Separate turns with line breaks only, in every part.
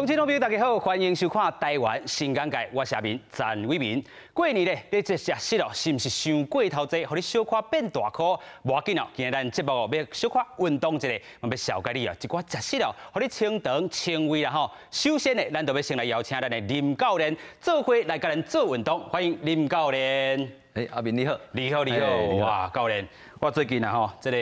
聽眾朋友，大家好，歡迎收看《台灣新眼界》，我是阿明陳偉民。過年咧，你這食食哦，是毋是傷過頭濟，予你小可變大箍？無要緊哦，今日咱節目欲小可運動一下，嘛欲紹介你哦，一寡食食哦，予你清腸清胃啦吼。首先咧，咱就欲先來邀請咱的林教練做伙來共咱做運動，歡迎林教練。
哎，阿明你好。
你好，你好，哇，教練，我最近啊吼，這个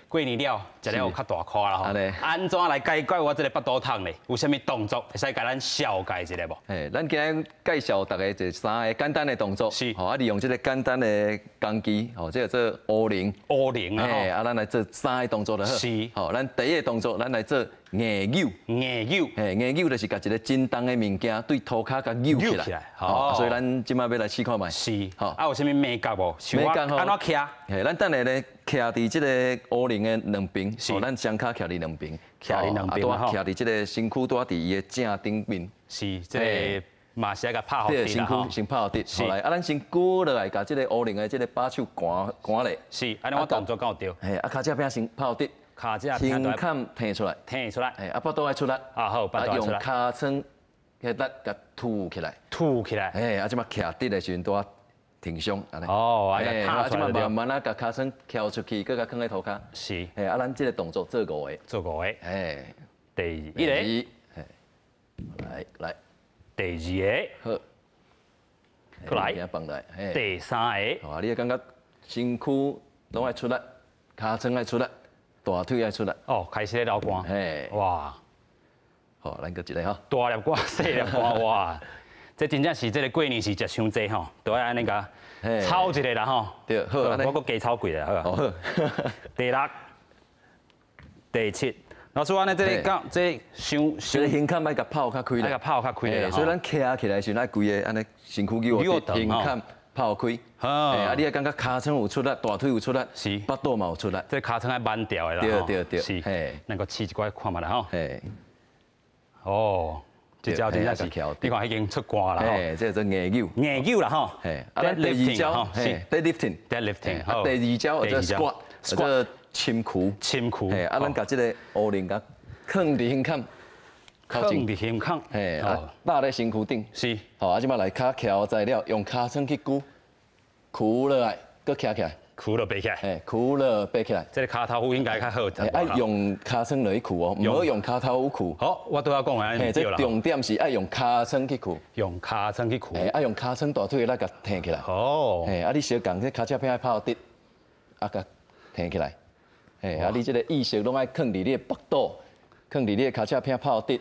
過年了，食了有較大箍啦吼，按怎來解決我這个腹肚痛咧？有啥物動作會使共咱紹介一下無？
嘿，咱今日介紹大家一三个簡單的動作，吼，啊，利用這个簡單的工具，吼，這个做壺鈴，
壺鈴啊，
啊，咱來做三个動作就好。吼，咱第一个動作，咱來做硬扭。
硬扭。
嘿，硬扭就是共一个真重的物件對塗跤共扭起來。好，所以咱這擺欲來試看覓。
好，啊，有啥物眉角無？眉角吼，按怎徛？
嘿，咱等下咧徛佇這个壺鈴的兩邊，吼，咱雙跤徛佇兩邊，
徛佇兩邊
吼，徛佇這个身軀拄佇伊的正頂面。
是，這个嘛是愛共拍予
對，身軀先拍予直。好來，啊，咱先舉落來，共這个壺鈴的這个把手懸懸咧。
是，按呢我動作敢有對？
嘿，啊，跤脊餅先拍予直。
跤脊餅
胸坎挺出來，
挺出來。
嘿，啊，腹肚愛出力。
啊好，腹肚愛出力。
用尻川彼力共凸起來。
凸起來。
嘿，啊，這擺徛直的時陣拄仔挺胸，按呢。
哦，
啊，這擺慢慢啊，共尻川翹出去，閣共囥佇塗跤。嘿，啊，咱這个動作做五个。
做五個。
嘿。
第一個。
嘿。來來。
第二個。
好。
過來。
放來。
第三个。
好啊，你會感覺身軀攏愛出力，尻川愛出力，大腿愛出力。
哦，開始咧流汗。
嘿。
哇。
好，咱閣一个吼。
大粒汗，細粒汗，哇！這真正是這个過年是食傷濟吼，都愛按呢共操一下啦吼。
對，好，
我閣加操幾个，好。
好。
第六、第七，老師，按呢這个講這傷
這个胸坎愛共拋較開
愛共拋較開。
所以咱徛起來時陣愛規个按呢身軀扭直，胸坎拋開。啊，你會感覺尻川有出力，大腿有出力，腹肚嘛有出力。
這尻川愛挽調的啦。
對對對。
是。咱閣試一擺看覓啦吼。
嘿。
哦。這招真正是，你看已經出汗啦
吼。這做硬扭。
硬扭啦吼。
嘿，啊，咱第二招是
deadlifting，deadlifting。
啊，第二招叫做 squat，叫做深屈。
深屈。
嘿，啊，咱共這个壺鈴共囥佇胸坎，
囥佇胸坎。
嘿，啊，搭咧身軀頂。好，啊，這擺來跤徛在了，用尻川去舉，屈落來，閣徛起來。
屈落爬起來。
嘿，屈落爬起來。
這个跤頭趺應該較好。
愛用尻川落去屈哦，毋好用跤頭趺屈。
好，我拄仔講的
嘿，這重點是愛用尻川去屈。
用尻川去屈。
嘿，愛用尻川大腿來共挺起來。
哦。
嘿，啊，你相仝這跤脊餅愛拍直，啊，共挺起來。嘿，啊，你這个意識攏愛囥佇你的腹肚，囥佇你的跤脊餅拍直，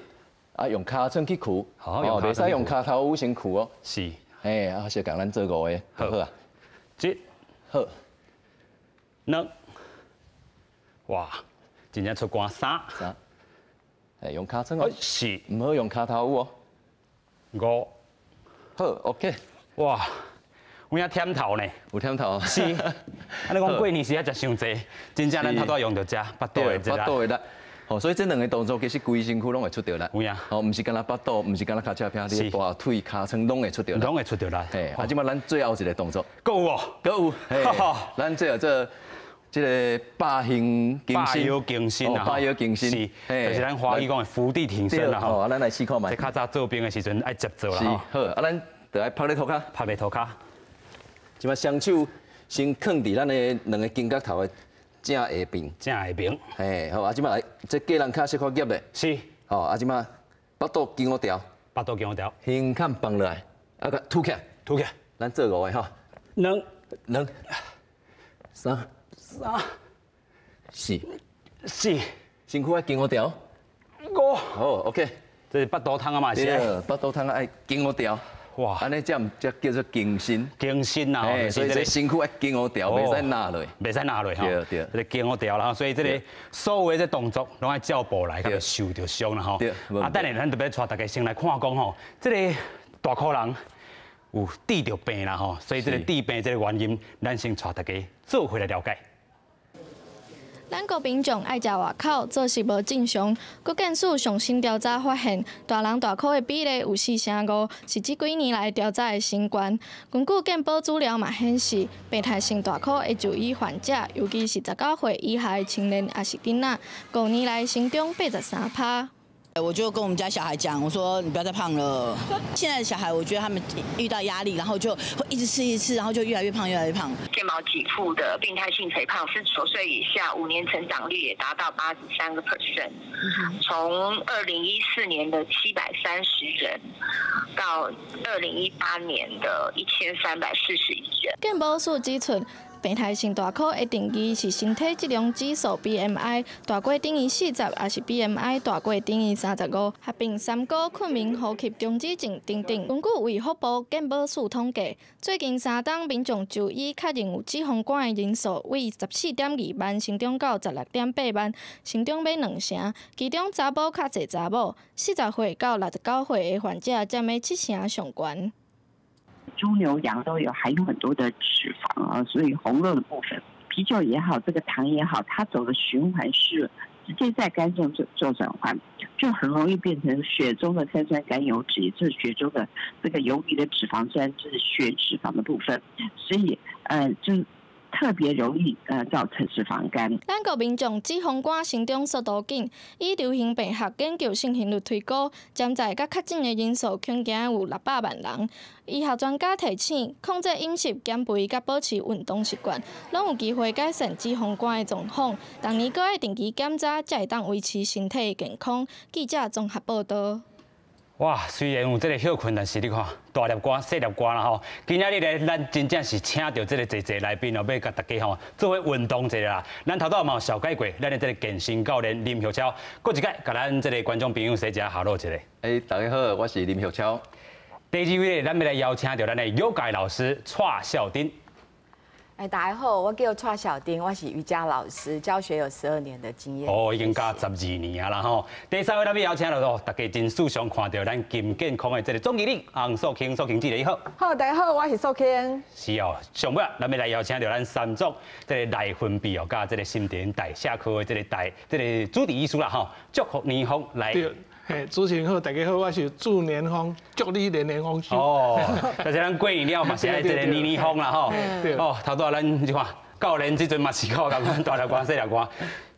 啊，用尻川去屈。
好，
袂使用跤頭趺先屈哦。
是。
嘿，啊，相仝咱做五个，好啊。
一，
好。
兩，哇，真正出汗。三，
三，哎，用尻川哦，
是，
毋好用跤頭趺哦。
五，
好，OK。
哇，有影忝頭呢？
有忝頭。
是。啊，你講過年時啊食傷濟，真正咱頭拄仔用著這腹肚的
腹肚的力。吼，所以這兩个動作其實規身軀攏會出著力。
有影。
吼，毋是干焦腹肚，毋是干焦跤脊餅，你大腿、尻川攏會出著力。
攏會出著力。
嘿，啊，這擺咱最後一个動作。
閣有哦。
閣有。嘿，咱最後做。這个八形健
身，八腰健身啊，
八腰健身，
是，就是咱華語講的伏地挺身啦吼。
啊，咱來試看覓。
這較早做兵的時陣愛接做啦。
是，好，啊，咱就愛趴咧塗跤，
趴咧塗跤。
這擺雙手先囥佇咱的兩个肩胛頭的正下邊。
正下邊。
嘿，好，啊，這擺來，這過人跤小可夾咧。
是。
好，啊，這擺腹肚肩予調。
腹肚肩予調。
胸坎放落來，啊，共凸起來。
凸起來。
咱做五个吼。
兩。
兩。三。
三。
四。
四。
身軀愛肩予調。
五。
好，OK。
這是腹肚痛啊嘛是。
對，腹肚痛愛肩予調。
哇，
按呢才毋才叫做健身。
健身啊，
所以這身軀愛肩予調，袂使躡落。
袂使躡落吼。
對對。
這个肩予調啦，所以這个所有的這動作攏愛照步來，較袂受著傷啦吼。
對。
啊，等下咱就欲帶大家先來看講吼，這个大箍人有得著病啦吼，所以這个得病這个原因，咱先帶大家做伙來了解。
咱國民眾愛食外口，作息無正常。國健署上新調查發現，大人大箍的比例有4成5，是這幾年來調查的新高。根據健保資料嘛顯示，病態性大箍的就醫患者，尤其是19歲以下的青年抑是囡仔，5年來成長83趴。
我就跟我們家小孩講，我說你不要再胖了。現在的小孩，我覺得他們遇到壓力，然後就會一直吃一直吃，然後就越來越胖，越來越胖。
健保給付的病態性肥胖，49歲以下5年成長率也達到83%，從2014年的730人，到2018年的1341人。
健保署指出，病態性大箍的定義是身體質量指數 BMI 大過等於40，抑是 BMI 大過等於35，合併三高、困眠、呼吸中止症等等。根據衛福部健保署統計，最近3冬民眾就醫確認有脂肪肝的人數，為14.2萬成長到16.8萬，成長欲兩成。其中查某較濟查某，40歲到69歲的患者佔了七成上懸。
豬牛羊都有含有很多的脂肪啊，所以紅肉的部分，啤酒也好，這個糖也好，它走的循環是直接在肝臟做轉換，就很容易變成血中的三酸甘油酯，也就是血中的這個游離的脂肪酸，就是血脂肪的部分，所以就特別容易造成脂肪肝。
咱國民眾脂肪肝成長速度緊，以流行病學研究盛行率推估，潛在佮確診的人數恐驚有600萬人。醫學專家提醒，控制飲食、減肥佮保持運動習慣，攏有機會改善脂肪肝的狀況。逐年閣愛定期檢查，才會當維持身體的健康。記者綜合報道。
哇，雖然有這个歇睏，但是你看大粒肝、細粒肝啦吼。今仔日咧，咱真正是請著這个濟濟來賓哦，欲共大家吼做伙運動一下啦。咱頭拄嘛有紹介過，咱的這个健身教練林玉超，閣一擺共咱這个觀眾朋友說一下哈囉一下。
欸，大家好，我是林玉超。
第二位，咱欲來邀請著咱的瑜伽老師蔡孝丁。
哎，大家好，我叫蔡小丁，我是瑜伽老師，教學有12年的經驗。
哦，已經教12年啊啦吼。第三位，咱欲邀請著哦，大家真時常看著咱金健康的這个總經理洪素卿，素卿姐你好。
好，大家好，我是素卿。
是哦，上尾咱欲來邀請著咱三總這个內分泌哦，佮這个新陳代謝科的這个大這个主治醫師啦吼，祝福年豐來。
嘿，主持人好，大家好，我是祝年豐，祝你年年豐收。
哦，但是咱過年了嘛是愛這个年年豐啦吼。哦，頭拄仔咱你看教練這陣嘛是靠共款大粒肝細粒肝。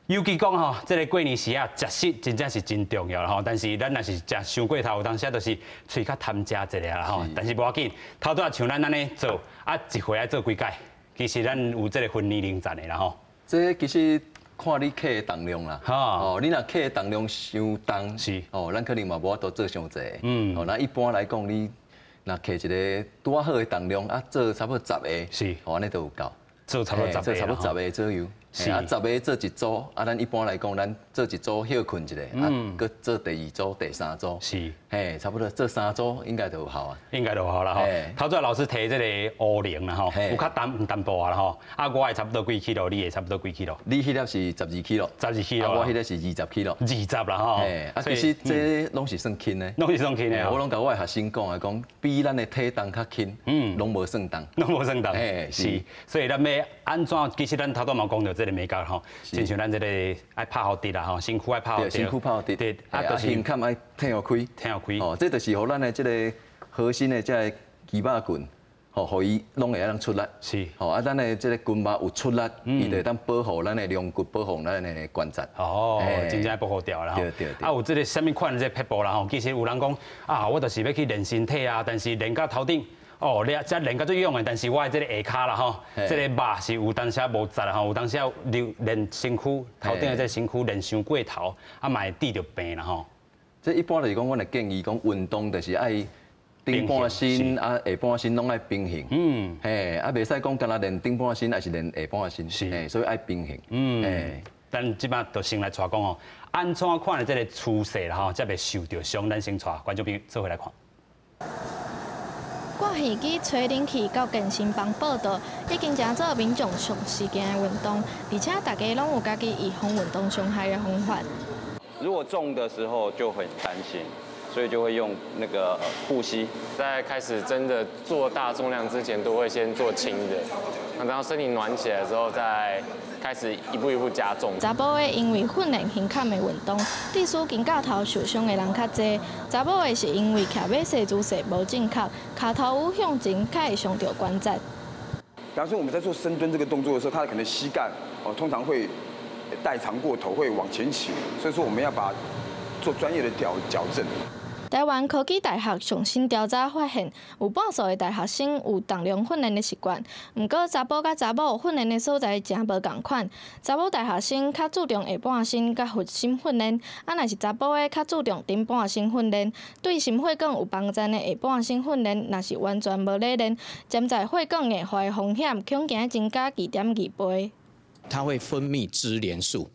尤其講吼，這个過年時啊，食食真正是真重要啦吼。但是咱若是食傷過頭，有當時就是喙較貪食一下啦吼。但是無要緊，頭拄仔像咱按呢做，啊一回愛做幾擺？其實咱有這个分年齡層的啦吼。
這其實看你課的重量啦，哦，你若課的重量傷重，哦，咱可能嘛無法度做傷濟。哦，那一般來講，你若課一个拄仔好的重量，啊，做差不多十个，哦，按呢就有夠。
做差不多十個，
做差不多十个左右。啊，十个做一組，啊，咱一般來講，咱做一組歇睏一下，啊，閣做第二組、第三組。嘿，差不多做三組應該就有效啊。
應該就有效啦吼。頭拄仔老師提這个壺鈴啦吼，有較重淡薄啊啦吼。啊，我的差不多幾 kilo，你的差不多幾 kilo？
你彼粒是12 kilo，12
kilo，
我彼个是20 kilo。
20啦吼。
啊，其實這攏是算輕的。
攏是算輕的。
我攏共我的學生講啊，講比咱的體重較輕，攏無算重。
攏無算重。
嘿，
是。所以咱欲按怎？其實咱頭拄嘛講著這个眉角吼，親像咱這个愛拍予直啦吼，身軀愛拍予直，
身軀拍予直，
對，
啊，就是胸坎愛挺予開，
挺予開。
哦，這就是予咱的這个核心的這个肌肉群，吼，予伊攏會當出力。吼，啊，咱的這个筋膜有出力，伊就會當保護咱的龍骨，保護咱的關節。
哦，真正愛保護著啦吼。
對對對。
啊，有這个啥物款的這个撇步啦吼？其實有人講啊，我就是欲去練身體啊，但是練到頭頂。哦，你這練甲足勇的，但是我的這个下跤啦吼，這个肉是有當時無紮啦吼，有當時練身軀頭頂的這个身軀練傷過頭，啊嘛會致著病啦吼。
這一般就是講，阮會建議講運動就是愛頂半身啊下半身攏愛平衡。嘿，啊袂使講干焦練頂半身，抑是練下半身。嘿，所以愛平衡。
咱這擺就先來帶講哦，按怎款的這个姿勢啦吼，才袂受著傷？咱先帶觀眾朋友做伙來看。
掛耳機、吹冷氣到健身房報到，已經成做民眾上時興的運動，而且大家攏有家己預防運動傷害的方法。
如果重的時候就很擔心，所以就會用那個護膝。
在開始真的做大重量之前，都會先做輕的，那等到身體暖起來之後，再開始一步一步加重。
查埔的因為訓練胸坎的運動，致使肩胛頭受傷的人較濟；查某的是因為徛馬勢姿勢無正確，跤頭趺向前，較會傷著關節。
比方說我們在做深蹲這個動作的時候，他可能膝蓋哦通常會代償過頭，會往前傾，所以說我們要把做專業的調矯正。
台灣科技大學上新調查發現，有半數的大學生有重量訓練的習慣。毋過查埔佮查某訓練的所在誠無仝款。查某大學生較注重下半身佮核心訓練，啊，若是查埔的較注重頂半身訓練。對心血管有幫助的下半身訓練，若是完全無咧練，潛在血管硬化的風險恐驚增加2.2倍。
它會分泌脂聯素，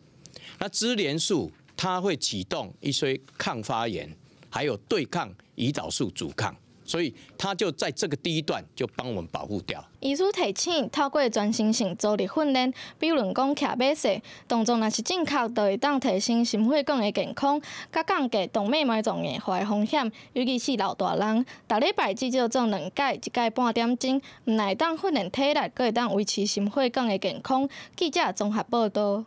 那脂聯素它會啟動一些抗發炎。還有對抗胰島素阻抗，所以它就在這個第一段就幫我們保護掉。
醫師提醒，透過全身性阻力訓練，比如講騎馬踅，動作若是正確，就會當提升心血管的健康，佮降低動脈痲狀硬化的風險。尤其是老大人，逐禮拜至少做兩擺，一擺半點鐘，毋但會當訓練體力，閣會當維持心血管的健康。記者綜合報道。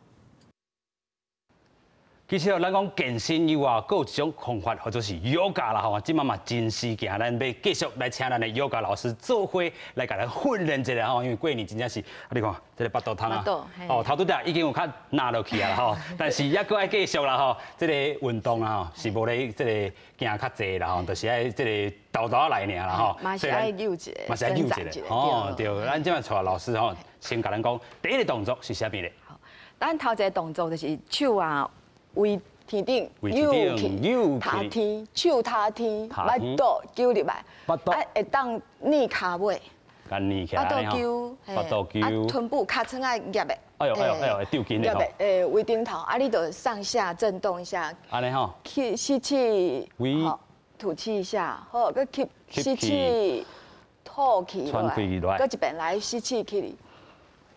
其實哦，咱講健身以外，閣有一種方法，或者是瑜伽啦吼。這擺嘛真時行，咱欲繼續來請咱的瑜伽老師做伙來共咱訓練一下吼。因為過年真正是，啊你看這个腹肚痛啊，哦頭拄仔已經有較抐落去啊吼，但是猶閣愛繼續啦吼。這个運動啊吼，是無咧這个行較濟啦吼，就是愛這个沓沓來爾啦吼。
嘛是愛扭一下，
嘛是愛扭一下。哦，對，咱這擺帶老師吼，先共咱講第一个動作是啥物咧？
好，咱頭一个動作就是手啊。為天頂扭去，踏天，手踏天，腹肚揪入來，啊會當捏跤尾，
腹
肚揪，
腹肚揪，
啊臀部尻川愛夾的，
哎呦哎呦哎呦，會丟筋的吼，
欸，圍頂頭，啊你就上下震動一下，
按呢吼，
吸吸氣，好，吐氣一下，好，閣吸吸氣，吐氣落來，閣一遍來吸氣起，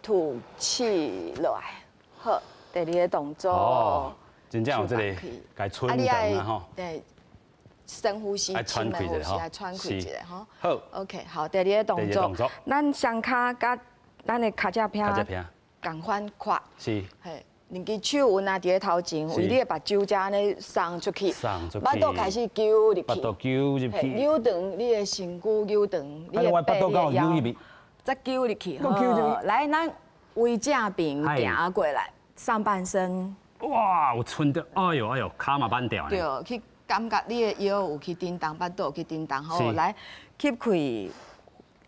吐氣落來，好，第二个動作。
真正有這个共喘長啊吼，
對，深呼吸，
深
呼吸，來喘氣一下吼。
好
，OK，好，第二个動作，咱雙跤佮咱的跤脊骿仝款闊，
是，
嘿，兩支手有若佇咧頭前，為你的目睭遮按呢送出去，
送出去，
腹肚開始揪入去，
腹肚揪入去，
扭長你的身軀，扭長，你的背，你的腰，再揪入去，好，來，咱圍正平行過來，上半身。
哇，有伸著，哎喲哎喲，跤嘛挽掉。
對，去感覺你的腰有去震動，腹肚有去震動，好，來吸氣，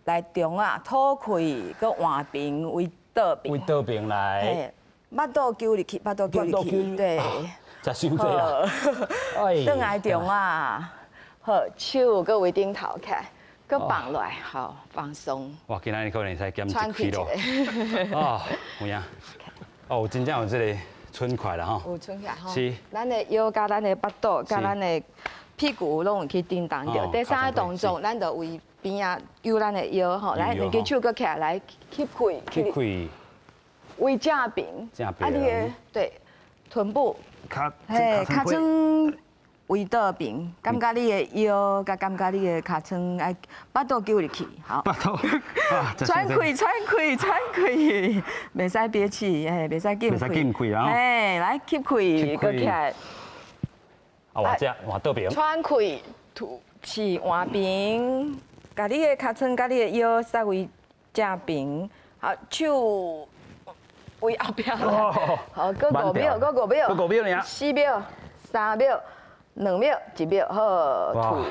來中啊，吐氣，閣換邊為倒邊。
為倒邊來。
腹肚揪入去，腹肚揪入去，對。
食傷濟啊！
轉來中啊，好，手閣圍頂頭起來，閣放落來，好，放鬆。
哇，今仔日可能會使減一 kilo。啊，有影。哦，真正有這个。喘快啦吼，
有喘起來吼。
是。
咱的腰佮咱的腹肚佮咱的屁股攏有去震動著。第三个動作，咱就為邊仔揪咱的腰吼，來兩支手閣起來，來吸氣，
吸氣。
為正平。
正平。
啊，你的對臀部，
嘿，
尻川為倒邊，感覺你的腰，佮感覺你的尻川愛腹肚揪入去，好。
腹肚。
喘氣，喘氣，喘氣，袂使憋氣，嘿，袂使禁氣。
袂使禁氣啊！
嘿，來吸氣，閣起來。
啊，換這換倒邊。
喘氣，吐氣，換邊，共你的尻川，佮你的腰稍微正平，好，手圍後壁來。好，閣5秒，閣5秒，
閣5秒爾。
4秒，3秒。2秒，1秒，好，吐，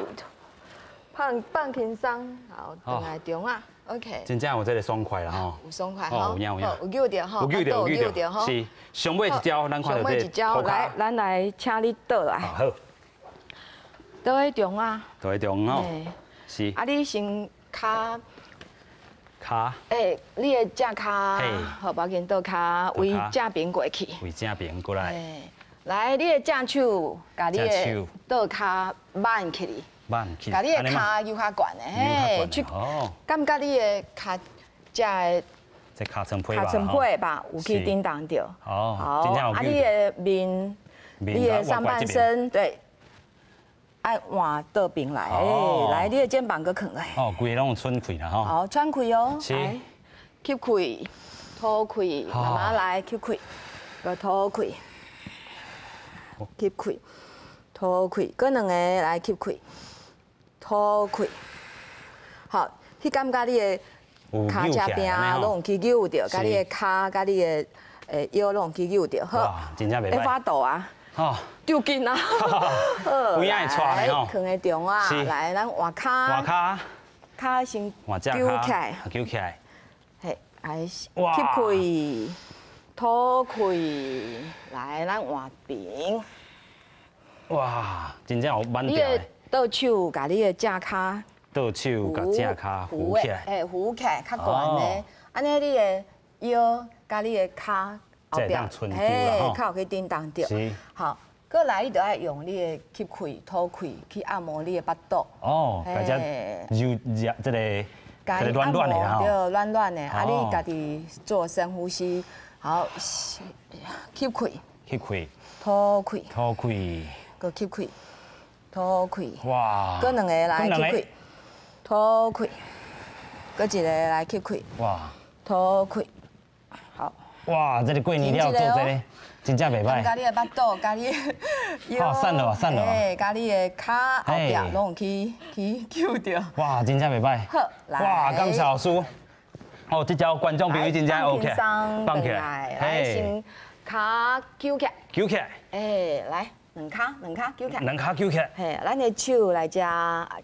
放放輕鬆，好，轉來中啊，OK。
真正有這个爽快啦吼，
有爽快吼，
有影有影，
有揪著吼，
有揪著有揪著，是。上尾一招，咱看著這
個。上尾一招，來，咱來請你倒來。
好。
倒喺中啊。
倒喺中吼。是。
啊，你先跤。
跤。
欸，你的正跤，好，無要緊，倒跤圍正邊過去。
圍正邊過來。
來，你的正手，共你的倒跤挽起來，
挽起，
共你的跤扭較懸的，嘿，去感覺你的跤這个
這尻川皮
尻川皮吧，有去震動著。
哦，
好，啊，你的面，你的上半身，對，愛換倒邊來，來，你的肩膀閣囥來。
哦，規个攏有喘氣啦吼。
好，喘氣哦。
是。
吸氣，吐氣，慢慢來，吸氣，閣吐氣。吸氣，吐氣，閣兩个來吸氣，吐氣。好，去感覺你的跤脊餅攏有去扭著，佮你的跤、佮你的腰攏有去扭著。好，
真正袂歹。
會發抖啊！
哦，
丢紧啊！
有影会带吼。
囥在中啊，来，咱换跤。
换跤。
跤先揪起来。
揪起来。
嘿，来，吸气，吐气，来，咱换平。
哇，真正有挽掉的。
倒手共你的正跤。
倒手共正跤扶起来。
嘿，扶起来较悬的，按呢你的腰佮你的跤后壁，
嘿，
较有去振动著。好，阁来你就爱用你的吸气、吐气去按摩你的腹肚。
哦，大家揉热这个，这个软软的吼。
对，软软的，啊，你家己做深呼吸，好，吸气，
吸气，
吐气，
吐气，
阁吸气，吐气。
哇！
阁两个来吸气，吐气，阁一个来吸气。
哇！
吐气，好。
哇，这个过年了做这个，真正袂䆀。
共你的腹肚，共你的
腰，散了，散了。
嘿，共你的跤后壁拢有去揪著。
哇，真正袂䆀。
好，来。
哇，感谢老师。哦，这招观众朋友真正 OK。
放起来，来先跤揪起来。
揪起来。
哎，来。两跤，两跤揪起来。
两跤揪起来。
嘿，咱的手来遮，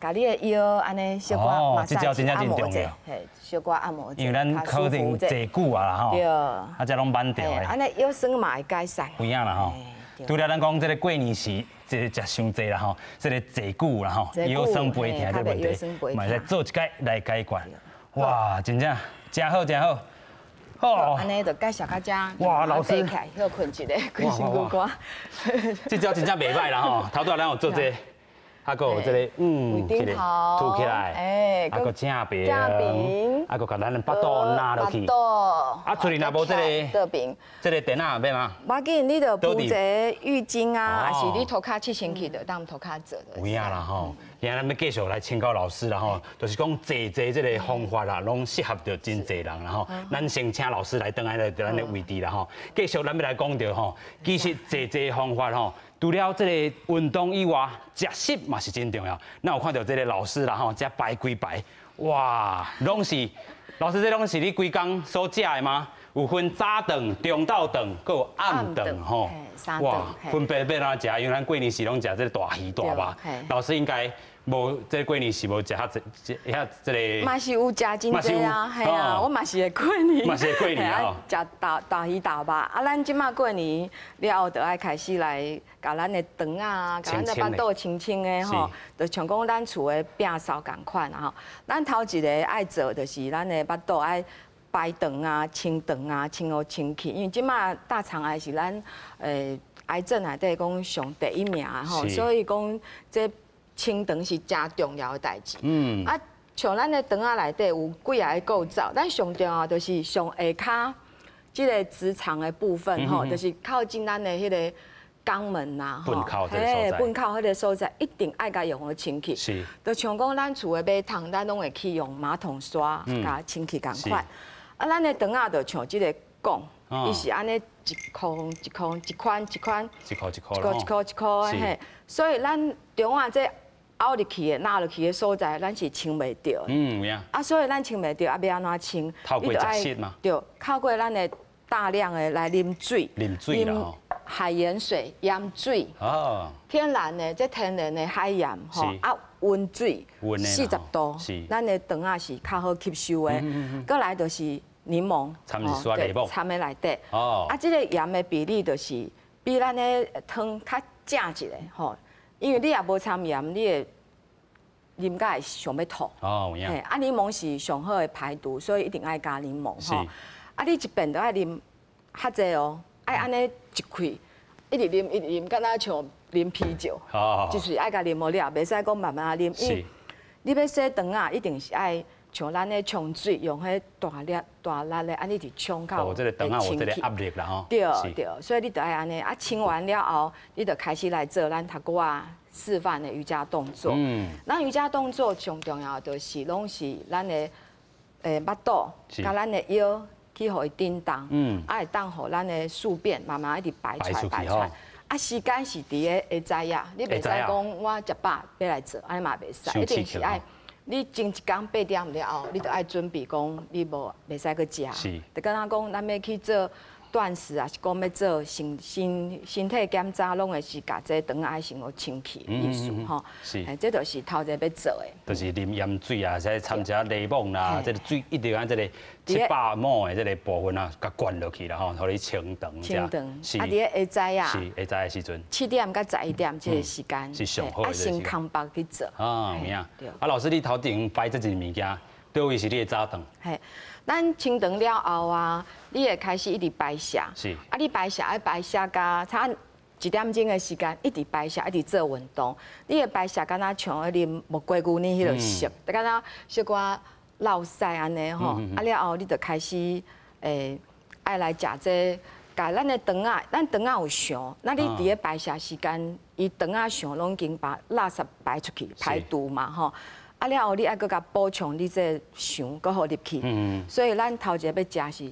共你的腰按呢小可
哦，这招真正真重要。
嘿，小可按摩。
因为咱可能坐久啊啦吼。
对。
啊，这拢挽掉的。
按呢腰酸嘛会改善。
有影啦吼。除了咱讲这个过年时，这个食伤济啦吼，这个坐久啦吼，腰酸背疼这个问题，嘛会使做一摆来解决。哇，真正真好，真好。
哦，按呢就介绍到遮。
哇，老师，
歇睏一下，规身躯汗。
这招真正袂䆀啦吼，头拄仔咱有做这个，啊，阁有这个，
这个
凸起来，
哎，
啊，阁正平，
正平，
啊，阁共咱的腹肚拿落去，啊，厝里若无这个，这个垫仔欲吗？
无要紧，你就铺一个浴巾啊，还是你涂跤拭身躯就当涂跤做。
有影啦吼。今日咱欲继续来请教老师啦吼，就是讲坐坐这个方法啦，拢适合著真济人啦吼。咱先请老师来转来来咱的位置啦吼。继续咱欲来讲著吼，其实坐坐方法吼，除了这个运动以外，食食嘛是真重要。咱有看著这个老师啦吼，遮排几排，哇，拢是老师，这拢是你规工所食的吗？有分早顿、中昼顿，阁有暗顿吼。
哇，
分别欲按怎食？因为咱过年时拢食这个大鱼大肉，老师应该。无，这过年是无食遐济，遐这个。
嘛是有食真济啊，嘿啊，我嘛是会过年。
嘛是会过年哦。
食大鱼大肉，啊，咱这马过年了后，就爱开始来共咱的肠啊，共咱的腹肚清清的吼，就像讲咱厝的摒扫仝款啊吼。咱头一个爱做就是咱的腹肚爱排肠啊、清肠啊、清予清气，因为这马大肠癌是咱癌症内底讲上第一名吼，所以讲这。清肠是诚重要的代志。啊，像咱的肠仔内底有几仔个构造，咱上重要就是上下跤这个直肠的部分吼，就是靠近咱的彼个肛门呐，
粪口这个所在，
粪口彼个所在一定爱共用予清气。就像讲咱厝的马桶，咱拢会去用马桶刷共清气仝款。啊，咱的肠仔就像这个管，伊是按呢一箍一箍一宽一宽，
一箍一箍，
一箍一箍一箍的嘿。所以咱肠仔这凹入去的、纳入去的所在，咱是清袂著。
有影。
啊，所以咱清袂著，啊，欲按怎清？
透过食食嘛。
对，透过咱的大量的来啉水。
啉水啦吼。
海盐水、盐水。
哦。
天然的，这天然的海盐吼，啊，温水，40度，咱的肠仔是较好吸收的。阁来就是柠檬，
掺入刷柠檬，
掺在内底。哦。啊，这个盐的比例就是比咱的汤较正一个吼。因为你也无掺盐，你会啉甲会想欲吐。
哦，有影。
啊，柠檬是上好的排毒，所以一定爱加柠檬吼。啊，你一遍都爱啉较济哦，爱按呢一气，一直啉一直啉，敢若像啉啤酒。
哦。
就是爱共啉予了，袂使讲慢慢仔啉。因为你欲洗肠仔，一定是爱像咱咧冲水，用彼大力大力的，按呢直冲到
哦，这个肠仔有这个压力啦吼。
对对，所以你就爱按呢，啊，清完了后，你就开始来做咱头拄仔示范的瑜伽动作。咱瑜伽动作上重要的就是拢是咱的腹肚佮咱的腰去予伊振动，啊会当予咱的宿便慢慢一直排出来排出来。啊，时间是伫咧下知影，你袂使讲我食饱欲来做，按呢嘛袂使，一定是爱你前一工8点了后，你就爱准备讲你无袂使阁食。就敢若讲咱欲去做斷食啊，是講欲做身體檢查，攏會是共這腸仔先予清氣意思吼。
是，
這就是頭一个欲做的。
就是啉鹽水啊，這摻一下檸檬啦，這個水一定按這個700畝的這個部分啊，共灌落去啦吼，予你清腸。
清腸。啊，佇咧下晝啊。
是下晝的時陣。
7點到11點這個時間。
是上好的。
啊，先空腹去做。
啊，有影。啊，老師，你頭前擺這一個物件，佗位是你的早頓？
嘿，咱清腸了後啊，你會開始一直排泄。
是。
啊，你排泄愛排泄到差1點鐘的時間，一直排泄，一直做運動。你的排泄敢若像彼啉木瓜牛奶彼個色，就敢若小可落屎按呢吼。啊了後，你就開始愛來食這個，共咱的腸仔，咱腸仔有腸，那你佇咧排泄時間，伊腸仔腸攏已經把垃圾排出去，排毒嘛吼。啊了後，你愛閣共補充你這個腸，閣予入去。所以咱頭一个欲食是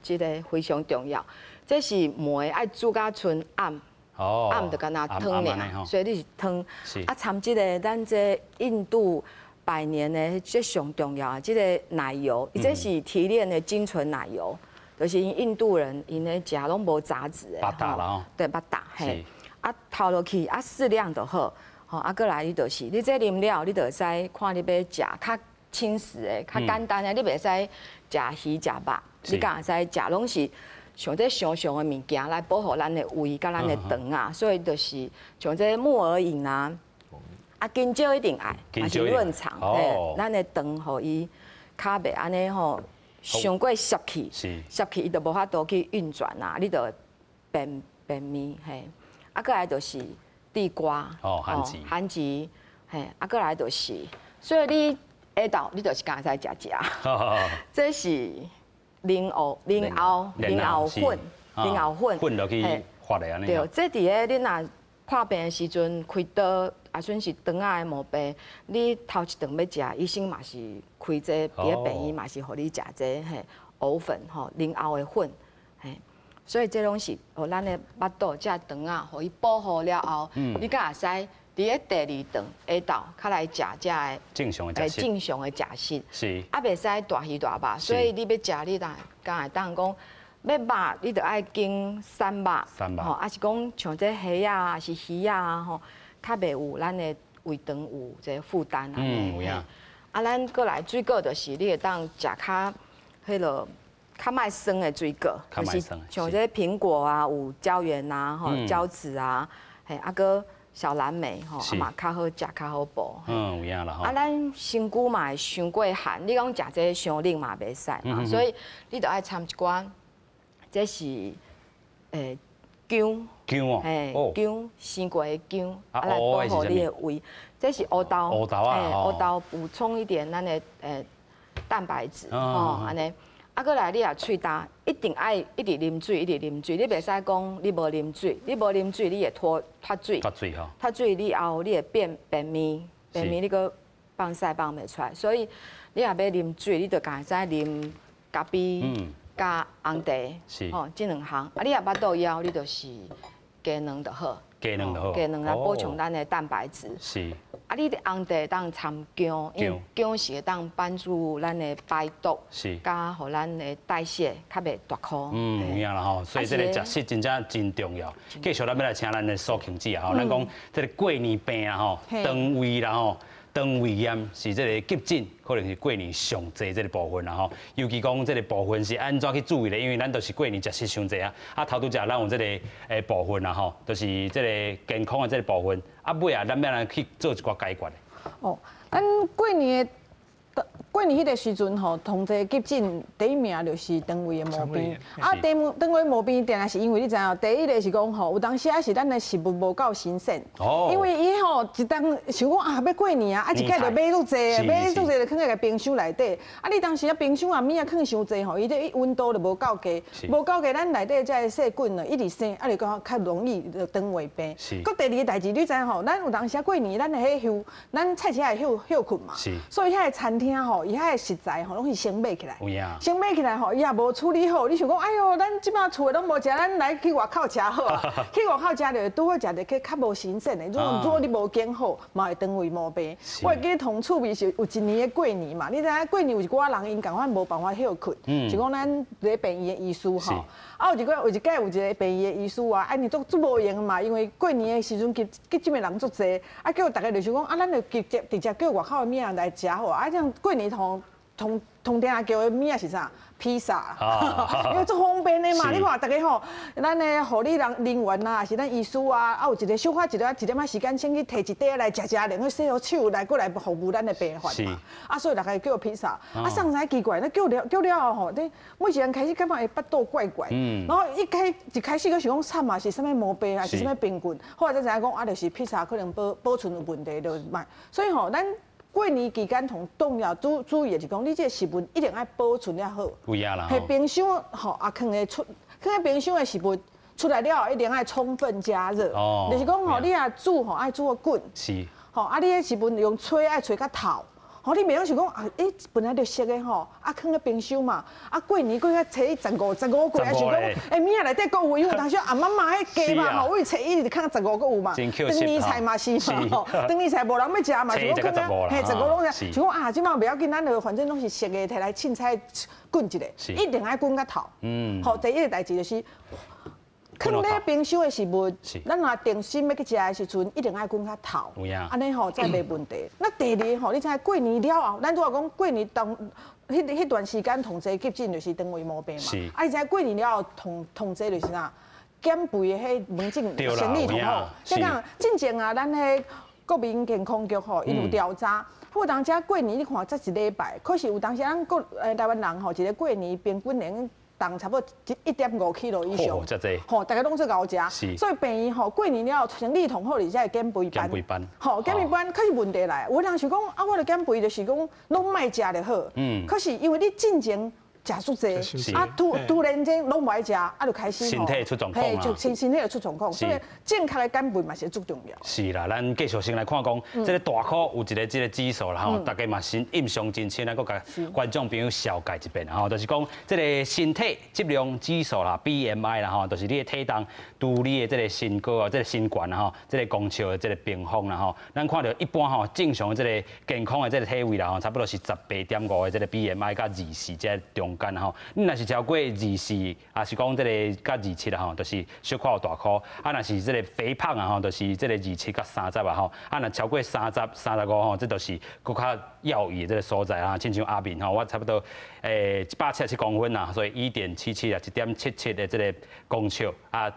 這個非常重要。這是糜愛煮甲賰暗，暗就敢若湯爾，所以你是湯。啊，摻這個咱這印度百年的這上重要的這個奶油，伊這是提煉的精純奶油，就是𪜶印度人𪜶咧食攏無雜質的。
butter 啦吼。
對，butter 嘿。啊，投落去啊，適量就好。吼，啊，閣來你就是，你這啉了，你就會使看你欲食較輕食的、較簡單的，你袂使食魚食肉，你敢會使食攏是像這香香的物件來保護咱的胃佮咱的腸啊，所以就是像這木耳飲啊，啊，香蕉一定愛，也是潤腸，嘿，咱的腸予伊較袂按呢吼，傷過濕氣，濕氣伊就無法度去運轉啊，你就便便秘嘿，啊，閣來就是。地瓜，
哦，番薯，
番薯，嘿，啊，閣來就是，所以你下晝你就是敢會使食食，這是蓮藕、蓮藕、蓮藕粉、蓮藕粉，
粉落去發的按呢。
對，這佇咧你若破病的時陣開刀，也算是腸仔的毛病，你頭一頓欲食，醫生嘛是開這個，佇咧病院嘛是予你食這個嘿藕粉吼，蓮藕的粉，嘿。所以這攏是予咱的腹肚這腸仔，予伊保護了後，你才會使佇咧第二頓下晝，較來食這个
正常的食食。
正常的食食。
是。
啊，袂使大魚大肉，所以你欲食，你若敢會當講欲肉，你著愛揀瘦肉。
瘦肉。
吼，抑是講像這蝦仔啊，是魚仔啊，吼，較袂有咱的胃腸有這個負擔。
嗯，有影。
啊，咱閣來水果就是你會當食較彼落。較莫酸的水果，就是像這蘋果啊，有膠原啊，吼，膠質啊，嘿，啊閣小藍莓吼，啊嘛較好食，較好補。
嗯，有影啦吼。
啊，咱身軀嘛會傷過寒，你講食這傷冷嘛袂使嘛，所以你著愛摻一寡，這是薑。
薑哦。
嘿，薑，生過的薑，啊來保護你的胃。這是烏豆。
烏豆啊。
烏豆補充一點咱的蛋白質，吼，按呢。啊，閣來你若喙焦，一定愛一直啉水，一直啉水。你袂使講你無啉水，你無啉水，你會脫脫水。
脫水吼。
脫水，你後你會變便秘，便秘你閣放屎放袂出來。所以你若欲啉水，你就敢會使啉咖啡佮紅茶，吼，這兩項。啊，你若腹肚枵，你就是雞卵就好。
雞卵就好。
雞卵來補充咱的蛋白質。
是。
啊，你的紅茶當摻薑，因為薑是會當幫助咱的排毒，佮予咱的代謝較袂大箍。
嗯，有影啦吼，所以這個食食真正真重要。繼續咱欲來請咱的蘇慶姊啊吼，咱講這個過年病啊吼，腸胃啦吼，腸胃炎是這個急診，可能是過年上濟這個部分啦吼。尤其講這個部分是按怎去注意咧？因為咱都是過年食食傷濟啊。啊，頭拄才咱有這個部分啦吼，就是這個健康的這個部分。啊，尾啊，咱欲來去做一寡解決的。
哦，咱過年的過年彼個時陣吼，統計急診第一名就是腸胃的毛病。啊，腸胃毛病，定定是因為你知影，第一个是講吼，有當時啊是咱的食物無夠新鮮。哦。因為伊吼一當想講啊，欲過年啊，啊一擺就買愈濟，買愈濟就囥佇個冰箱內底。啊，你當時啊冰箱啊物仔囥傷濟吼，伊這溫度就無夠低，無夠低，咱內底這个細菌呢一直生，啊就講較容易就腸胃病。
是。
閣第二个代誌，你知影吼，咱有當時啊過年，咱的彼歇，咱菜市仔會歇歇睏嘛。
是。
所以遐个餐廳廳吼，伊遐的食材吼，攏是先買起來。先買起來吼，伊也無處理好。你想講，哎喲，咱這擺厝的攏無食，咱來去外口食好啊。去外口食就拄好食著去較無新鮮的。如果你無揀好，嘛會腸胃毛病。我會記得同趣味是有一年的過年嘛，你知影過年有一寡人𪜶仝款無辦法歇睏，是講咱佇咧病院的醫師吼。啊，有一屆有一個病院的醫師啊，按呢足足無閒嘛，因為過年的時陣急診的人足濟，啊叫逐家就想講，啊咱就直接直接叫外口的物仔來食好啊，啊這樣過年同同同定叫的物仔是啥？披薩，因為足方便的嘛。你看逐家吼，咱的護理人員啊，是咱醫師啊，啊有一個小可一點仔時間，先去提一袋來食食，然後洗好手來過來服務咱的病患嘛。啊，所以逐家叫披薩。啊，送來奇怪，那叫了叫了後吼，你每一個人開始感覺會腹肚怪怪，然後一開始閣想講慘啊，是啥物毛病啊，是啥物病菌？後來才知影講啊，就是披薩可能保存有問題，就莫。所以吼，咱過年期間同重要注意的是講，你這個食物一定愛保存了好。
有影啦。
彼冰箱吼啊，囥佇冰箱的食物出來了後，一定愛充分加熱。就是講吼，你若煮吼愛煮較滾。吼啊，你的食物用炊愛炊較透。吼，你袂用想講啊，欸，本來就熟的吼，啊，囥佇冰箱嘛，啊，過年過較初15、15過，啊，想講，欸，物仔內底閣有，因為有當時阿媽媽彼雞肉吼，位初一就囥十五閣有嘛，長年菜嘛是嘛吼，長年菜無人欲食嘛，是講囥啊，嘿，十五攏食，想講啊，這擺袂要緊，咱就反正攏是熟的，提來凊彩滾一下，一定愛滾較透。好，第一个代誌就是。囥佇冰箱的食物，咱若定心欲去食的時陣，一定愛滾較透，按呢吼才袂問題。那第二吼，你知影過年了後，咱拄仔講過年當彼段時間同齊急診就是腸胃毛病嘛。啊，你知過年了後同齊就是啥？減肥的彼門診生意同好。這講進前啊，咱彼國民健康局吼，𪜶有調查，有當時過年你看才一禮拜，可是有當時咱國台灣人吼，一個過年平均能重差不多1.5 kg 以上，吼，逐家攏做𠢕食，所以病院吼過年了後，生理同好而且會減肥班，
減肥班，
吼，減肥班，可是問題來，有人想講啊，我著減肥就是講攏莫食就好，可是因為你進前食足濟，啊突然間攏無愛食，啊就開始
身體出狀況。
就身體就出狀況，所以正確的減肥嘛是足重要。
是啦，咱繼續先來看講，這个大箍有一个這个指數啦吼，大家嘛是印象真深，咱閣共觀眾朋友紹介一遍吼，就是講這个身體質量指數啦，BMI 啦吼，就是你的體重除你的這个身高啊，這个身懸啦吼，這个公尺的這个平方啦吼，咱看著一般吼正常的這个健康的這个體位啦吼，差不多是18.5的這个 BMI 佮24這个中間吼，你若是超過24，抑是講這个佮27啦吼，就是小可有大箍；啊，若是這个肥胖啊吼，就是這个27佮30啊吼，啊，若超過30、35吼，這就是閣較要意的這个所在啊。親像阿明吼，我差不多177公分啊，所以1.77啊，1.77的這个公尺啊。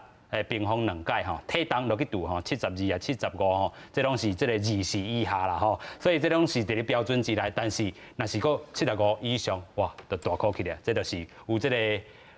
平方兩界吼，體重落去度吼，72啊，75吼，這攏是這个20以下啦吼，所以這攏是佇咧標準之內。但是若是閣75以上，哇，就大箍起來，這就是有這个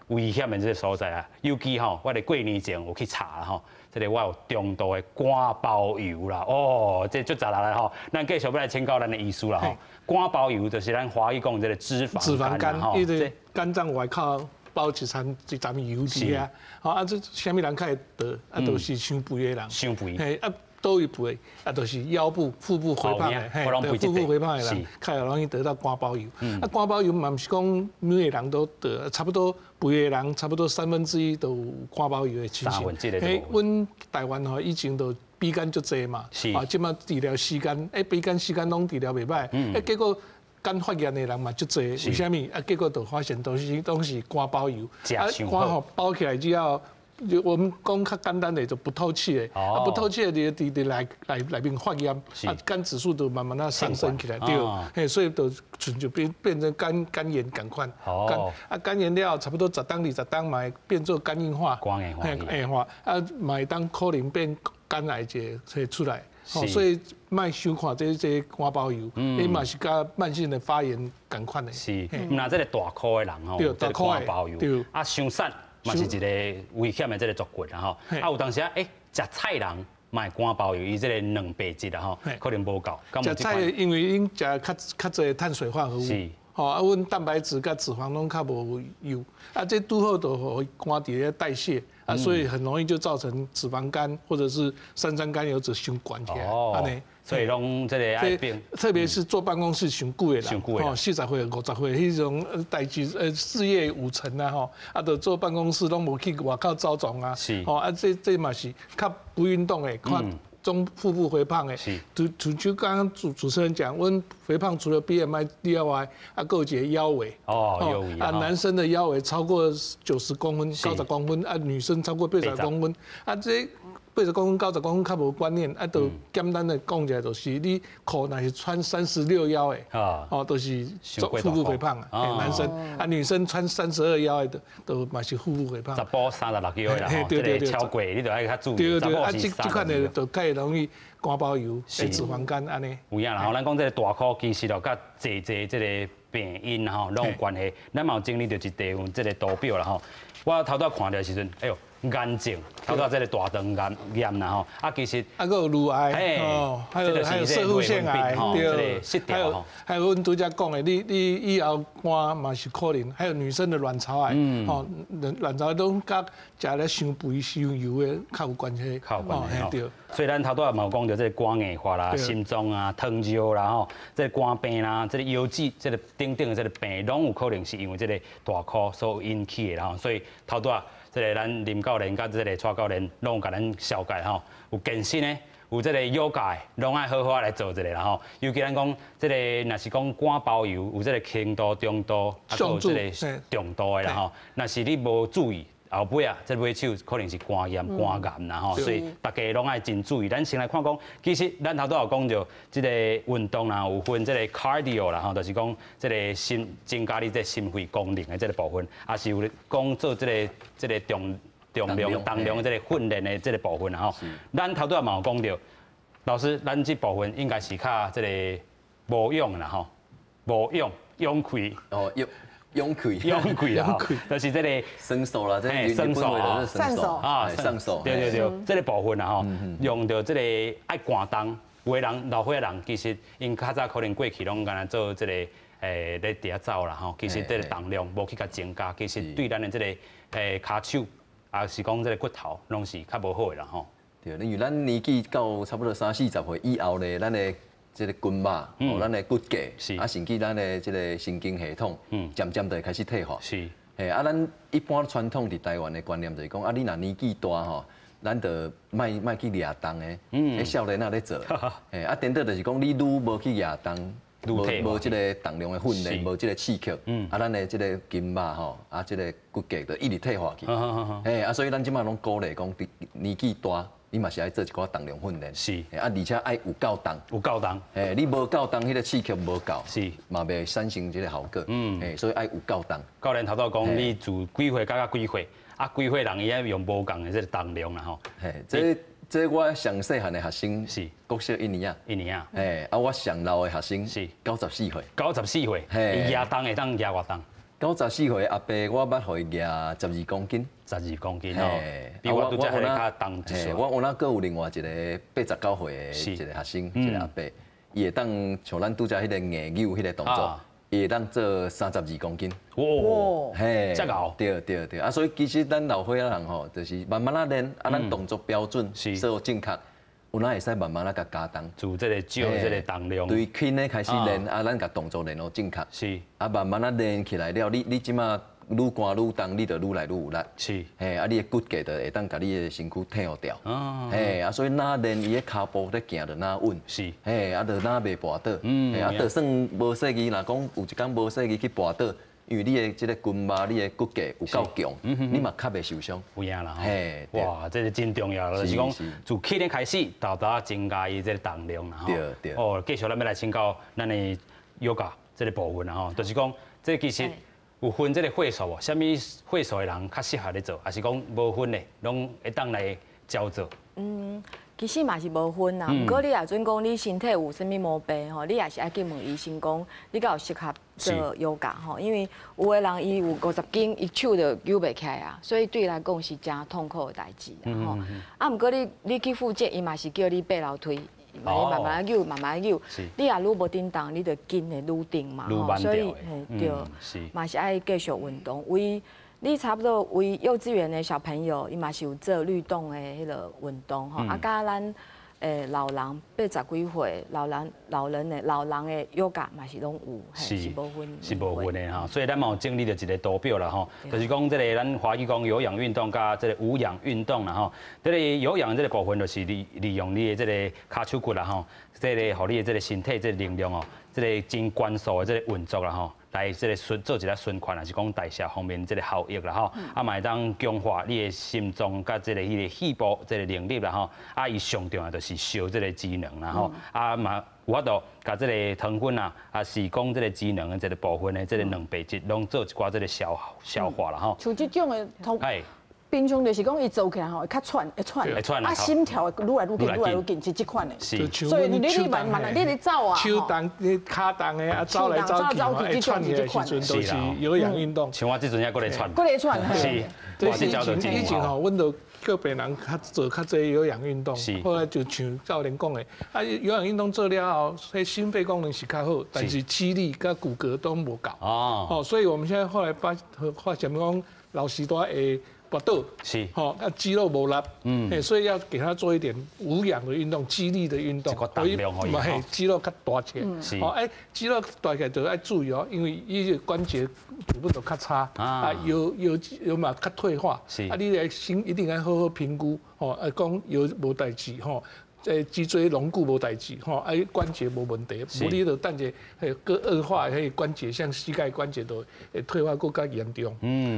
危險的這个所在啊。尤其吼，我佇過年前有去查啦吼，這个我有中度的肝包油啦，哦，這足雜啦吼。咱繼續欲來請教咱的醫師啦吼。肝包油就是咱華語講這个脂肪
脂肪肝，伊個肝臟外口包一層一層油佇遐，吼啊，這啥物人較會得？啊，就是傷肥的人。
傷肥。
嘿，啊，佗位肥？啊，就是腰部、腹部肥胖的，嘿，對，腹部肥胖的人，較容易得到肝包油。啊，肝包油嘛毋是講每个人都得，差不多肥的人差不多1/3都有肝包油的情形。嘿，阮台灣吼以前都比肝足濟嘛，啊，這擺治療時間，欸，比肝時間攏治療袂䆀，欸，結果肝發炎的人嘛足濟，為啥物？啊，結果就發現都是肝包油，啊，肝吼包起來之後，我們講較簡單的就不透氣的，啊，不透氣的佇佇內面發炎，啊，肝指數就慢慢仔上升起來，對，嘿，所以就就變成肝炎仝款，肝啊肝炎了後，差不多10冬20冬嘛會變做肝硬化，
肝硬化，
硬化，啊，嘛會當可能變肝癌一個出來。所以莫小看這肝包油，伊嘛是佮慢性的發炎仝款的。
是，毋但這个大箍的人吼，這个肝包油，啊，傷瘦嘛是一个危險的這个族群啦吼。啊，有當時啊，欸，食菜人嘛會肝包油，伊這个蛋白質啊吼，可能無夠。
食菜因為𪜶食較濟碳水化合物，吼啊，阮蛋白質佮脂肪攏較無有，啊，這拄好就予肝佇咧代謝。啊，所以很容易就造成脂肪肝或者是三酸甘油酯傷懸起來，按呢。
所以攏這个愛變。
特別是坐辦公室上久的人，吼，40歲、50歲彼種代誌，事業有成啊，吼，啊，就坐辦公室攏無去外口走動啊，吼，啊，這嘛是較不運動的，較中腹部肥胖的。就剛剛主持人講，阮肥胖除了 BMI 以外，啊，閣有一個腰圍。
哦，腰圍。
啊，男生的腰圍超過90公分、90公分，啊，女生超過80公分，啊，這80公分、90公分較無觀念，啊，就簡單的講起來，就是你褲若是穿36腰的，哦，都是腹部肥胖啊，男生，啊，女生穿32腰的，都嘛是腹部肥胖。
查埔36腰啦，這個超過你就愛較注意。
對對，啊，這款的就較會容易肝包油、脂肪肝按呢。
有影啦吼，咱講這個大箍其實就佮濟濟這個病因吼攏有關係。咱嘛有整理著一塊這個圖表啦吼。我頭拄看著的時陣，哎喲，癌症，頭拄這個大腸癌癌啦吼，啊其實
啊，閣有乳癌，哦，還有攝護腺癌，對，還有阮拄才講的，你以後肝嘛是可能，還有女生的卵巢癌，吼，卵巢攏佮食咧傷肥傷油的較有關係，
較有關係，對。所以咱頭拄仔嘛有講著這個肝硬化啦、心臟啊、糖尿啦吼，這個肝病啦、這個腰子、這個等等的這個病，攏有可能是因為這個大箍所引起的啦吼。所以頭拄仔這個咱林教練佮這個蔡教練攏有共咱紹介吼，有健身的，有這個瑜伽的，攏愛好好來做一下啦吼。尤其咱講這個，若是講肝包油，有這個輕度、中度，啊，閣有這個重度的啦吼。若是你無注意，後尾啊，這尾手可能是肝炎、肝癌啦吼，所以大家攏愛真注意。咱先來看講，其實咱頭拄有講著這個運動啦，有分這個 cardio 啦吼，就是講這個心增加你這個心肺功能的這個部分，也是有講做這個重量這個訓練的這個部分啦吼。咱頭拄仔嘛有講著，老師，咱這部分應該是較這個無氧啦吼，無氧勇氣
哦，勇勇氣，
勇氣啦，就是這個
酸素啦，這個
酸素
啊，
上手
啊，
上手，
對對對，這個部分啦吼，用著這個愛肝動，有的人老歲仔人其實𪜶較早可能過去攏干焦做這個咧佇遐走啦吼，其實這個重量無去共增加，其實對咱的這個跤手，抑是講這個骨頭，攏是較無好的啦吼。
對，因為咱年紀到差不多三四十歲以後咧，咱的這個筋肉，哦，咱的骨骼，啊，甚至咱的這個神經系統，漸漸就會開始退化。嘿，啊，咱一般傳統佇台灣的觀念就是講，啊，你若年紀大吼，咱就莫去掠重的，彼少年仔咧做，嘿，啊，顛倒就是講，你愈無去掠重，無這個重量的訓練，無這個刺激，啊，咱的這個筋肉吼，啊，這個骨骼就一直退化去。嘿，啊，所以咱這擺攏鼓勵講，年紀大，你嘛是愛做一寡重量訓練。啊，而且愛有夠重。
有夠重。
嘿，你無夠重，彼個刺激無夠，嘛袂產生這個效果。嘿，所以愛有夠重。
教練頭拄講，你自幾歲到幾歲？啊，幾歲人伊愛用無仝的這個重量啦吼。
嘿，這我上細漢的學生是國小一年仔。
一年仔。
嘿，啊，我上老的學生是94歲。
94歲，伊舉重會當舉偌重？
94歲阿伯，我捌予伊舉12公斤。
12公斤哦，比我拄才彼個較重一些。
我有那閣有另外一個89歲的一個學生，一個阿伯，伊會當像咱拄才彼個硬扭彼個動作，伊會當做32公斤。
哇！嘿，遮𠢕。
對對對，啊，所以其實咱老歲仔人吼，就是慢慢仔練，啊，咱動作標準，所有正確，有哪會使慢慢仔共加重。
做這個少這個重量。
對輕的開始練，啊，咱共動作練好正確。啊，慢慢仔練起來了，你這馬愈寒愈重，你就愈來愈有力。嘿，啊，你的骨骼就會當共你的身軀退掉。嘿，啊，所以若練伊的跤步咧行就若穩。嘿，啊，就若袂跋倒。嘿，啊，就算無細意，若講有一工無細意去跋倒，因為你的這個筋肉、你的骨骼有夠強，你嘛較袂受傷。
有影啦，嘿，哇，這個真重要，就是講自去年開始，沓沓增加伊這個重量啦，吼。
對對。
哦，繼續咱欲來請教咱的瑜伽這個部分啦，吼，就是講這其實有分這個歲數無？啥物歲數的人較適合咧做，抑是講無分的，攏會當來教做？
嗯，其實嘛是無分啦。毋過你若準講你身體有啥物毛病吼，你也是愛去問醫生講，你敢有適合做瑜伽吼？因為有的人伊有50斤，伊手就扭袂起來啊，所以對伊來講是誠痛苦的代誌啊吼。啊，毋過你去復健，伊嘛是叫你爬樓梯。你慢慢扭，慢慢扭。你若愈無振動，你就筋會愈定嘛。所以嘿對，嘛是愛繼續運動。為你差不多為幼稚園的小朋友，伊嘛是有做律動的彼個運動吼。啊，佮咱老人80几岁，老人的 yoga 嘛是拢有，是无分，
是无分的吼。所以咱嘛有整理著一个图表啦吼，就是讲这个咱华语讲有氧运动佮这个无氧运动啦吼。这个有氧这个部分就是利用你的这个跤手骨啦吼，这个予你的这个身体这个能量哦，这个真快速的这个运作啦吼，来这个循做一个循环，还是讲代谢方面这个效益啦吼，啊嘛会当强化你的心脏佮这个彼个肺部这个能力啦吼，啊伊上重要就是烧这个脂肪啦吼，啊嘛有法度共这个糖分啊，啊是讲这个脂肪的这个部分的这个蛋白质，拢做一寡这个消化啦吼。
像这种的通。平常就是讲，伊做起来吼会较喘，会喘，
会喘
啊，心跳会愈来愈紧，愈来愈紧，是这款的。
所
以你慢慢你咧走啊，
手动、你跤动的啊，走来走去，会喘的时阵都是有氧运动。
像我这阵也阁咧喘，
阁咧喘，
是。
以前吼，阮就叫病人较做较济有氧运动，后来就像教练讲的，啊，有氧运动做了后，彼心肺功能是较好，但是肌力佮骨骼都无够。哦，所以我们现在后来发现讲，老时都会跋倒，吼，啊，肌肉无力，所以要给他做一点无氧的运动，肌力的运动，
所以
嘿，肌肉较大起来，哦，哎，肌肉大起来就爱注意哦，因为伊个关节部分都较差，啊，腰腰腰嘛较退化，啊，你来先一定爱好好评估，吼，啊，讲腰无代志，吼。脊椎龙骨无代志，吼，啊，关节无问题，无你就等下彼阁恶化，彼关节像膝盖关节都会退化阁较严重。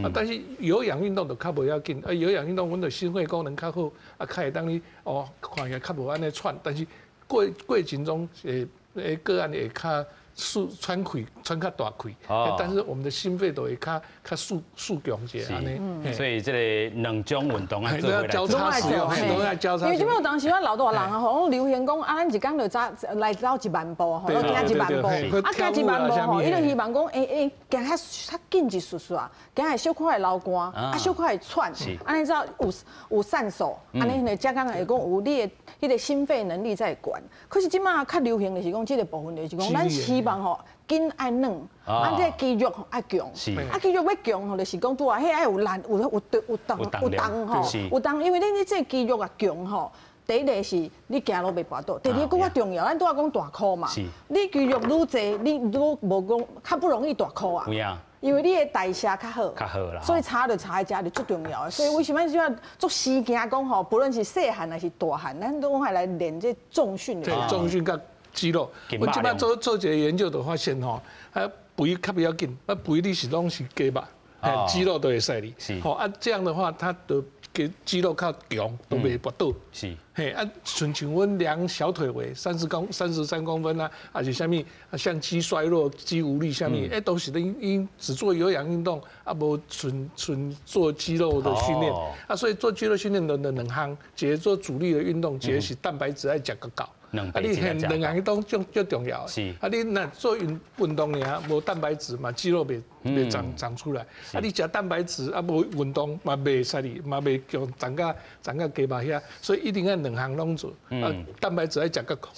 啊，但是有氧运动就较无要紧，啊，有氧运动阮的心肺功能较好，啊，较会当你哦，看起来较无按呢喘，但是过程中个案会较速喘气，喘较大气，但是我们的心肺都会较速强一下按呢。
所以这个两种运动啊，
做交叉使用，拢爱交叉。
因为这摆有当时我老大人啊，吼，拢流行讲啊，咱一工就早来走1万步，吼，行一万步，啊，行一万步吼，伊就希望讲，欸欸，行较较紧一丝丝啊，行会小可会流汗，啊，小可会喘，按呢才有瘦数，按呢才敢会讲有你的彼个心肺能力在悬。可是这摆较流行的是讲这个部分，就是讲咱希望吼，筋爱软，啊，这个肌肉爱强，啊，肌肉欲强吼，就是讲拄啊，彼爱有力，有动吼，有动，因为你这个肌肉啊强吼，第一个是你行路袂跋倒，第二个阁较重要，咱拄仔讲大箍嘛，你肌肉愈济，你愈无讲较不容易大箍啊。因为你的代谢较好，
较好啦，
所以差就差在遮就足重要的。所以为什么这足时惊讲吼，不论是细汉还是大汉，咱拢爱来练这重训。
对，重训佮肌肉。我这摆做做一个研究就发现吼，啊肥较不要紧，啊肥你是拢是肌肉，肌肉都会使哩。吼啊，这样的话，它的给肌肉较强，都袂跋倒。嘿啊，亲像阮量小腿围33公分啊，还是啥物啊，像肌衰弱、肌无力啥物，欸，都是因因只做有氧运动，啊，无纯纯做肌肉的训练，啊，所以做肌肉训练的两项，一个做阻力的运动，一个是蛋白质爱食阁够。啊，你两项都足足重要的。啊，你若做运动尔，无蛋白质嘛，肌肉袂长出来。啊，你食蛋白质啊，无运动嘛，袂使哩，嘛袂强长甲肌肉遐。所以一定爱两项拢做。啊，蛋白质爱食阁够，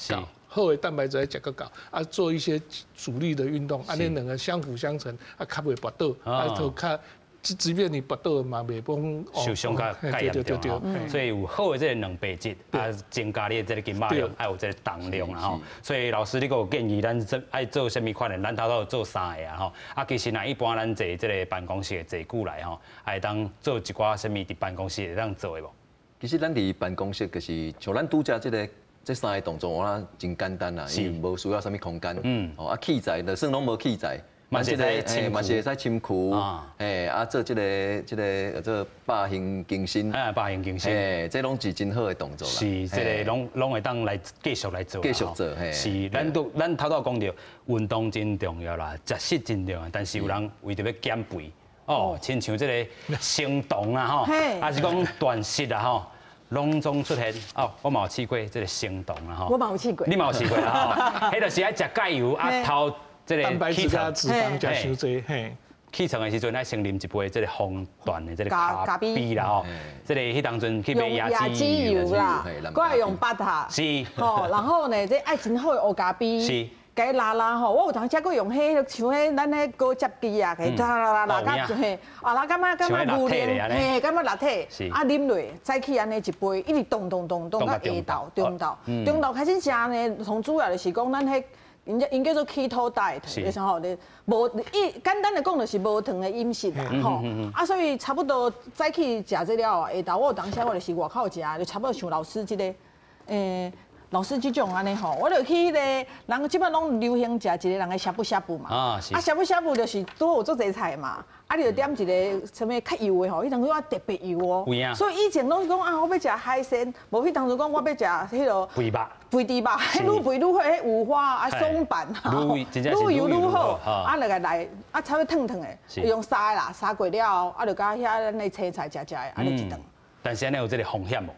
好的蛋白质爱食阁够。啊，做一些阻力的运动，按呢两个相辅相成，啊，较袂跋倒，啊，都较。即便你跋倒嘛，袂讲
受伤较较严重，所以有好的这个蛋白质，啊，增加你的这个筋肉量，爱有这个重量啦吼。所以老师你阁有建议咱做爱做啥物款的？咱头拄做三个啊吼。啊，其实若一般咱坐这个办公室的坐久来吼，会当做一寡啥物伫办公室会当做的无？
其实咱伫办公室就是像咱拄才这三个动作，我諗真简单啦，因为无需要啥物空间。哦啊，器材就算拢无器材。
嘛是会使
嘛是会使深屈，嘿，啊做这个叫做百形健身，
啊百形健身，
嘿，这拢是真好的动作啦。
是，这个拢会当来继续来做。
继续做，嘿。
是，咱都咱头拄讲著，运动真重要啦，食食真重要，但是有人为著欲减肥，哦，亲像这个生酮啊吼，还是讲断食啊吼。拢总出现哦，我嘛有试过这个生酮啊吼。
我嘛有试过。
你嘛有试过啦吼？彼就是爱食钙油啊，头这个
蛋白质加脂肪食伤济，嘿。
起床的时阵爱先啉一杯这个防断的这个咖啡啦吼，这个彼当阵去买
椰子油啦，阁爱用 butter，吼，然后呢，这爱真好的乌咖啡，共伊拉拉吼，我有當時閣用彼個像彼咱彼果汁機啊，拉拉拉拉甲嘿，啊拉感覺感覺牛奶，嘿，感覺立體，啊啉落，早起按呢一杯，一直動動動動到下晝，中晝，中晝開始食呢，上主要就是講咱彼。𪜶叫做 keto diet，就是吼，你無一簡單的講就是無糖的飲食啦，吼。啊，所以差不多早起食這了後，下晝我有當時我就是外口食，就差不多像老師這个，老師這種按呢吼，我就去彼个人這擺攏流行食一個人的呷哺呷哺嘛，啊，呷哺呷哺就是拄有足濟菜嘛，啊，你就點一个啥物較油的吼，彼當陣我特別油哦，所以以前攏是講啊，我欲食海鮮，無彼當陣講我欲食彼个
肥肉，
肥豬肉，彼愈肥愈好，彼五花啊，松板啊，愈油愈好，啊，就共來啊，差不多燙燙的，用煠的啦，煠過了後，啊，就佮遐咱的青菜食食的，按呢一頓。
但是按呢有這个風險無？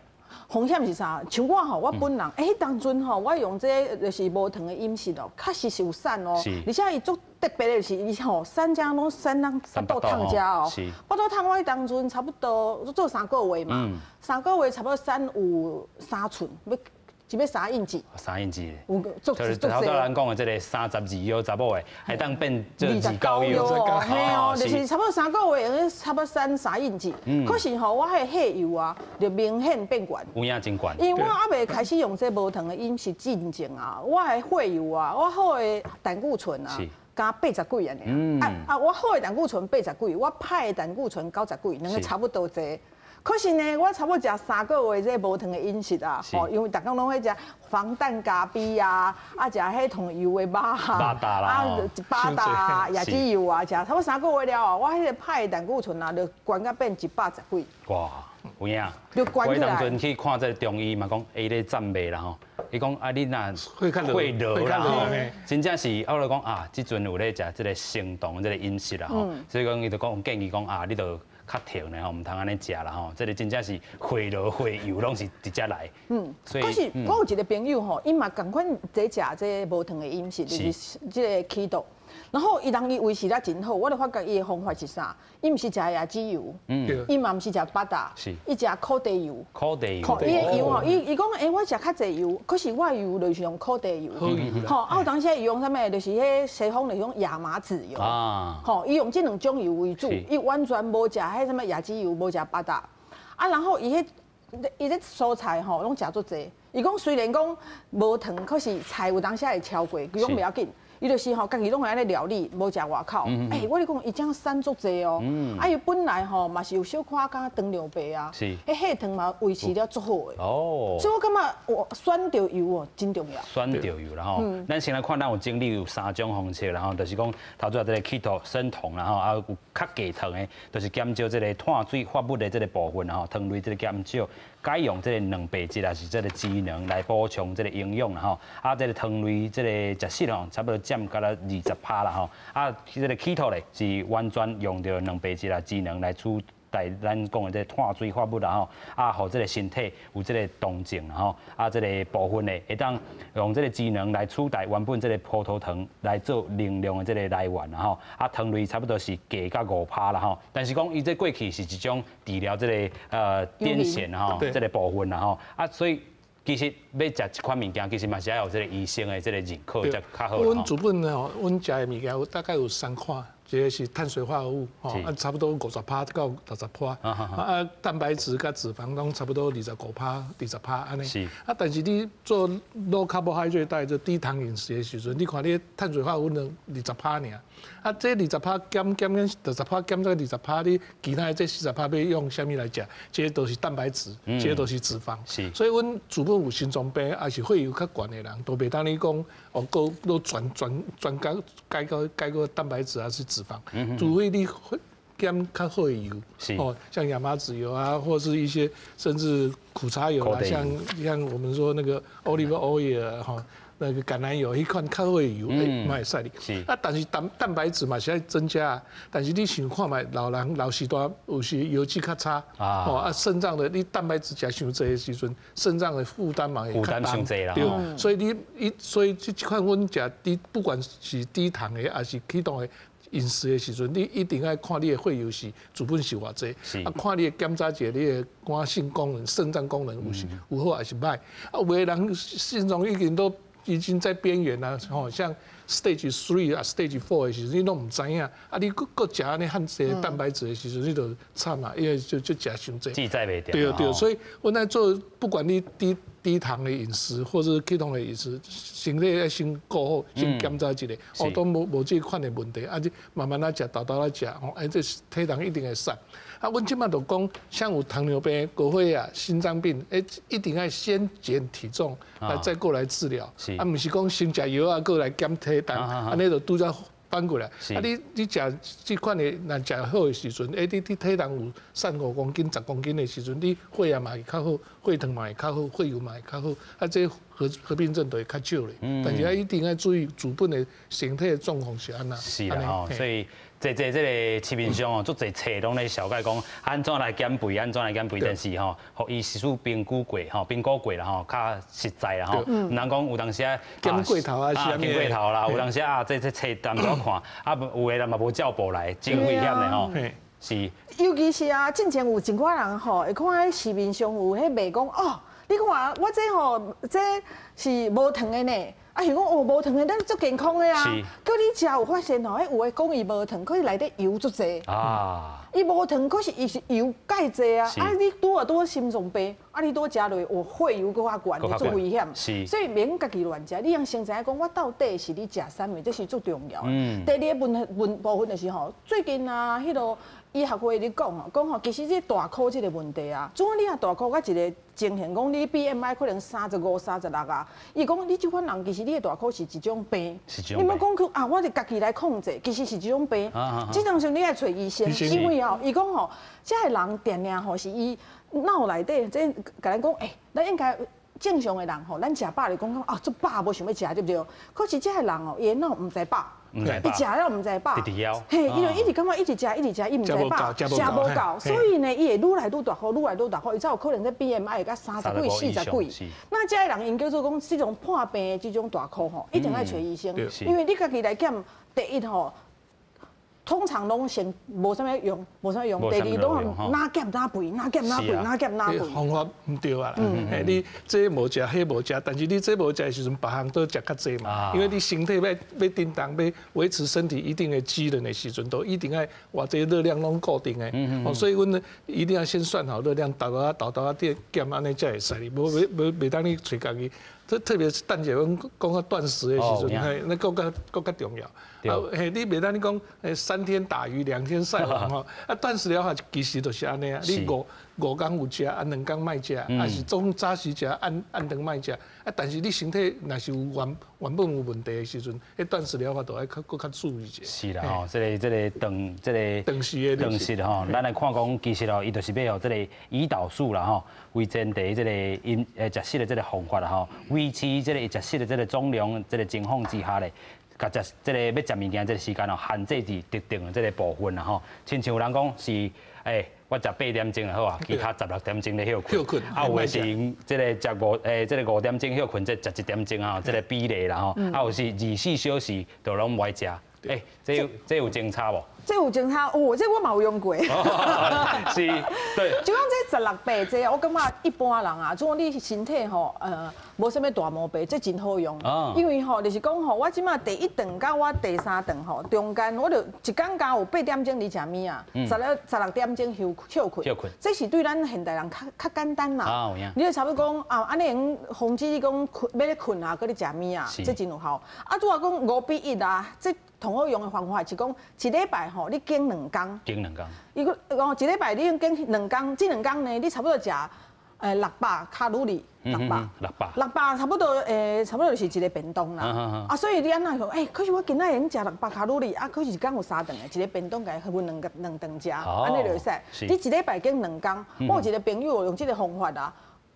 風險是啥？像我吼，我本人，彼當陣吼，我用這個就是無糖的飲食哦，確實是有瘦哦。而且伊足特別的是，伊吼瘦遮攏瘦咱腹肚痛遮哦。腹肚痛，我彼當陣差不多做3個月嘛，三個月差不多瘦有3寸，欲一欲3英尺。
3英尺。
有足
就是頭拄咱講的這个32腰查某的，會當變做29腰。
嘿哦，就是差不多三個月，差不多瘦3英尺。可是吼，我彼个血油啊，就明顯變懸。
有影真懸。
因為我猶未開始用這無糖的飲食進前啊，我的血油啊，我好的膽固醇啊，加80幾按呢。啊啊，我好的膽固醇80幾，我歹的膽固醇90幾，兩個差不多濟。可是呢，我差不多食三個月這無糖的飲食啊，吼，因為逐工攏彼食防彈咖啡啊，啊，食彼糖油的肉啊，啊，巴達椰子油啊，食差不多三個月了後，我彼个歹的膽固醇啊，就懸甲變110幾。
哇，有影。我彼當陣去看這个中醫嘛，講伊咧讚美啦吼，伊講啊，你若會落啦吼，真正是我就講啊，這陣有咧食這个生酮這个飲食啦吼，所以講伊就講建議講啊，你著較停咧吼，毋通按呢食啦吼，這个真正是血落血油攏是直接來。
所以可是我有一个朋友吼，伊嘛仝款在食這無糖的飲食，就是這个 keto。然後伊人伊維持得真好，我就發覺伊的方法是啥？伊毋是食椰子油，伊嘛毋是食 butter，伊食苦茶油。
苦茶油。
伊的油吼，伊講欸，我食較濟油，可是我的油就是用苦茶油。吼，啊有當時伊用啥物？就是彼西方就是用亞麻籽油。吼，伊用這兩種油為主，伊完全無食彼啥物椰子油，無食 butter。啊，然後伊彼伊這蔬菜吼攏食足濟。伊講雖然講無糖，可是菜有當時會超過，伊講袂要緊。伊就是吼，家己攏會按呢料理，無食外口。欸，我咧講，伊這樣瘦足濟哦。啊，伊本來吼嘛是有小可敢糖尿病啊。彼血糖嘛維持了足好的。所以我感覺我選著油哦，真重要。
選著油啦吼，咱先來看，咱有整理有三種方式啦吼，就是講頭拄仔這个 keto 生酮啦吼，啊有較低糖的，就是減少這个碳水化合物的這个部分吼，糖類這个減少。改用這个蛋白質抑是這个脂肪來補充這个營養啦吼，啊，這个糖類這个食食吼，差不多佔到了20%啦吼，啊，這个 keto 咧是完全用著蛋白質啊、脂肪來取代咱講的這个碳水化合物啦吼，啊，予這个身體有這个動靜啦吼，啊，這个部分咧會當用這个脂肪來取代原本這个葡萄糖來做能量的這个來源啦吼，啊，糖類差不多是加到5%啦吼，但是講伊這過去是一種治療這个癲癇吼，這个部分啦吼，啊，所以其實欲食這款物件，其實嘛是愛有這个醫生的這个認可才較好。
阮主本吼，阮食的物件有大概有三款。一个是碳水化合物，吼，啊，差不多50%到60%，啊，蛋白質佮脂肪攏差不多25%、20%按呢。啊，但是你做 low carbohydrate diet 做低糖飲食的時陣，你看你碳水化合物兩20%爾，啊，這20%減減減60%減這20%，你其他的這40%欲用啥物來食？這都是蛋白質，這都是脂肪。所以阮主本有心臟病，抑是血油較懸的人，都袂當你講哦，閣攏全全全改改個改個蛋白質還是脂肪，除非你減較好的油，哦，像亞麻籽油啊，或是一些甚至苦茶油啊，像我們說那個 olive oil 哈，那個橄欖油，彼款較好的油，欸，嘛會使哩。啊，但是蛋白質嘛是愛增加，但是你想看覓老人老時大有時腰子較差，哦啊，腎臟的你蛋白質食傷濟的時陣，腎臟的負擔嘛會較重，對，所以你伊所以這款阮食低，不管是低糖的抑是 keto 的飲食的時陣，你一定愛看你的血油是主本是偌濟，啊，看你的檢查一下你的肝腎功能、腎臟功能有是有好抑是䆀。啊，有的人腎臟已經都已经在边缘啊，吼，像 stage 3 啊，stage 4 的时阵，你拢毋知影，啊，你阁阁食按呢遐济蛋白质的时阵，你就惨啊，因为就食伤济。
记载袂著。
对对，所以阮爱做，不管你低低糖的饮食，或者是 keto 的饮食，身体爱先顾好，先检查一下，哦，都无无这款的问题，啊，你慢慢仔食，沓沓仔食，吼，哎，这体重一定会瘦。啊，阮这摆就讲，像有糖尿病、高血压、心脏病，欸，一定爱先减体重，来再过来治疗。啊，毋是讲先食药啊，过来减体重，按呢就拄才反过来。啊，你食这款的，若食好的时阵，欸，你体重有瘦5公斤、10公斤的时阵，你血压嘛会较好，血糖嘛会较好，血油嘛会较好，啊，这合并症就会较少咧。但是啊，一定爱注意主本的身体的状况是按怎。
是啦吼，所以。这个市面上哦，足济册拢咧绍介讲按怎来减肥，按怎来减肥，但是吼，予医师评估过吼，评估过啦吼，较实在啦吼。毋通讲有当时啊，
减过头啊，
减过头啦，有当时啊，这册淡薄看，啊，有的人嘛无照步来，真危险的吼。是。
尤其是啊，进前有一寡人吼，会看彼市面上有彼卖讲哦，你看我这吼，这是无糖的呢。啊，想讲哦，无糖的，咱足健康的啊。叫你食有发现吼，彼有的讲伊无糖，可是内底油足济。啊。伊无糖，可是伊是油盖济啊。啊，你拄啊拄好心脏病，啊，你拄食落，哦，血油阁较悬，足危险。所以免家己乱食，你通先知影讲，我到底是咧食啥物，这是足重要的。第二个问问部分就是吼，最近啊，彼个医学会咧讲吼，讲吼，其实这大箍这个问题啊，总你若大箍佮一个情形，讲你 BMI 可能35、36啊，伊讲你这款人其实你的大箍是一种病，你莫讲去啊，我是家己来控制，其实是一种病。这当时你爱揣医生，因为哦，伊讲吼，这个人定定吼是伊脑内底这共咱讲，欸，咱应该正常的人吼，咱食饱就讲讲啊，足饱无想欲食，对不对？可是这个人哦，伊的脑毋知饱。伊食了毋知饱，嘿，伊就一直感觉一直食一直食，伊毋知饱，食无够，所以呢，伊会愈来愈大箍，愈来愈大箍，伊才有可能这 BMI 会到30几、40几。那这个人𪜶叫做讲，这种破病的这种大箍吼，一定爱揣医生，因为你家己来减，第一吼，通常拢先无啥物用，无啥物用。第二，拢哪减哪肥，哪减哪肥，哪减哪肥。
方法毋对啊！嘿，你这无食，彼无食，但是你这无食的时阵，别项都食较济嘛。因为你身体欲欲振动，欲维持身体一定的机能的时阵，都一定爱偌济热量拢固定的。哦，所以阮一定要先算好热量，沓沓仔沓沓仔减，按呢才会使。无袂袂袂当你揣家己。特别是等下阮讲到断食的时阵，嘿，那阁较阁较重要。啊，嘿，你袂当你讲，3天打鱼2天晒网吼，啊，断食疗法其实就是按呢啊，你五工有食，啊，2工莫食，啊是总早时食，暗暗顿莫食，啊，但是你身体若是有原本有问题的时阵，彼断食疗法就爱较阁较注意一下。
是啦吼，这个断这个
断食的
断食吼，咱来看讲，其实哦，伊就是欲予这个胰岛素啦吼，为前提这个𪜶食食的这个方法啦吼，维持这个食食的这个总量这个情况之下咧。共食这个欲食物件这个时间哦，限制伫特定的这个部分啦吼。亲像有人讲是，欸，我食8点钟就好啊，其他16点钟咧歇睏。啊，有的是这个食五欸，这个5点钟歇睏，这食1点钟啊，这个比例啦吼。啊，有是24小时都拢袂食。欸，这有真差无？
这有真差，哦，这我嘛有用过。
是，对。
就讲这十六八这，我感觉一般人啊，如果你身体吼，无啥物大毛病，这真好用。因为吼，就是讲吼，我这摆第一顿佮我第三顿吼，中间我就一工加有8点钟伫食物啊，16点钟休歇睏。
歇睏。
这是对咱现代人较较简单啦。你就差不多讲啊，按呢用防止你讲睏欲咧睏啊，阁咧食物啊，这真有效。啊，拄仔讲5比1啊，这同好用的方法是讲一礼拜吼，你间两工。
间两工。
伊阁讲一礼拜你用间两工，这两工呢，你差不多食600卡路里，六百。
六百。
六百差不多差不多就是一个便当啦。啊，所以你按怎讲？欸，可是我今仔会用食六百卡路里，啊，可是一工有三顿的，一个便当共伊分两个两顿食，按呢就会使。你一礼拜间两工，我有一个朋友用这个方法啊。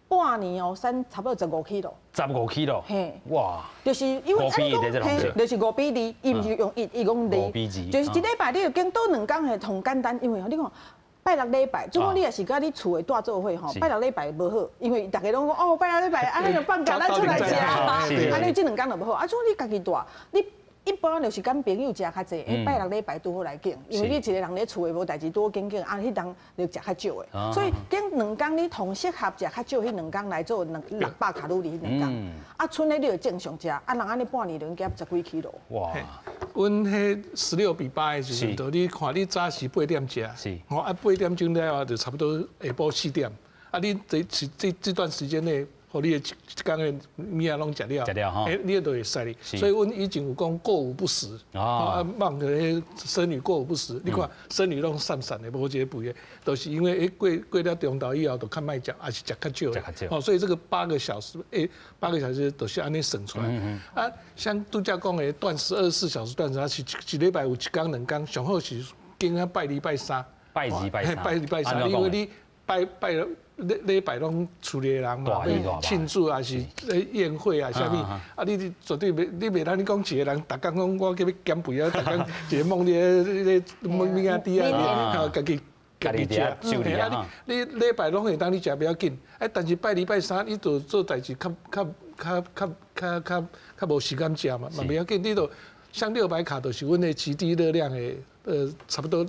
半年哦，瘦差不多十五 kilo。
十五 kilo。
嘿。
哇。
就是因为按呢讲，嘿，就是5比2，伊毋是用一，伊讲二。
5比2。
就是一礼拜你就间倒两工系上简单，因为你看拜六礼拜，总共你若是佮你厝的住做伙吼，拜六礼拜无好，因为逐家拢讲哦，拜六礼拜按呢就放假咱出来食，按呢这两工就无好。啊，总你家己蹛，你一般就是佮朋友食較濟，拜六禮拜拄好來緊，因為你一個人咧厝的無代誌，拄好緊緊，啊，彼當就食較少的。所以揀兩工你同適合食較少，彼兩工來做600卡路里彼兩工。啊，賰咧你就正常食，啊，人按呢半年就減十幾 kilo。
哇！阮彼16比8的時陣，就你看你早時八點食，吼啊八點鐘了後就差不多下晡4點，啊你這這這段時間內。予你的一工的物仔攏食了，欸，你就會使哩。所以阮以前有講過午不食，啊，望個彼僧侶過午不食。你看僧侶攏瘦瘦的，無一个肥的，都是因為欸過了中晝以後就較莫食，抑是食較少的。哦，所以這個八個小時，欸，八個小時都是按呢算出來。啊，像拄才講的斷食24小時斷食，抑是一禮拜有一工兩工，上好是揀啊拜二拜三。
拜二拜三。
拜二拜三，因為你拜拜禮禮拜攏厝裡的人嘛，欲慶祝抑是宴會啊，啥物啊？你絕對袂，你袂當你講一個人，逐工講我欲減肥啊，逐工一个摸咧咧摸物仔滴啊，家己家己食。啊，你你禮拜攏會當你食袂要緊，哎，但是拜二拜三你就做代誌較較較較較較較無時間食嘛，嘛袂要緊，你就像600卡，就是阮的極低熱量的，差不多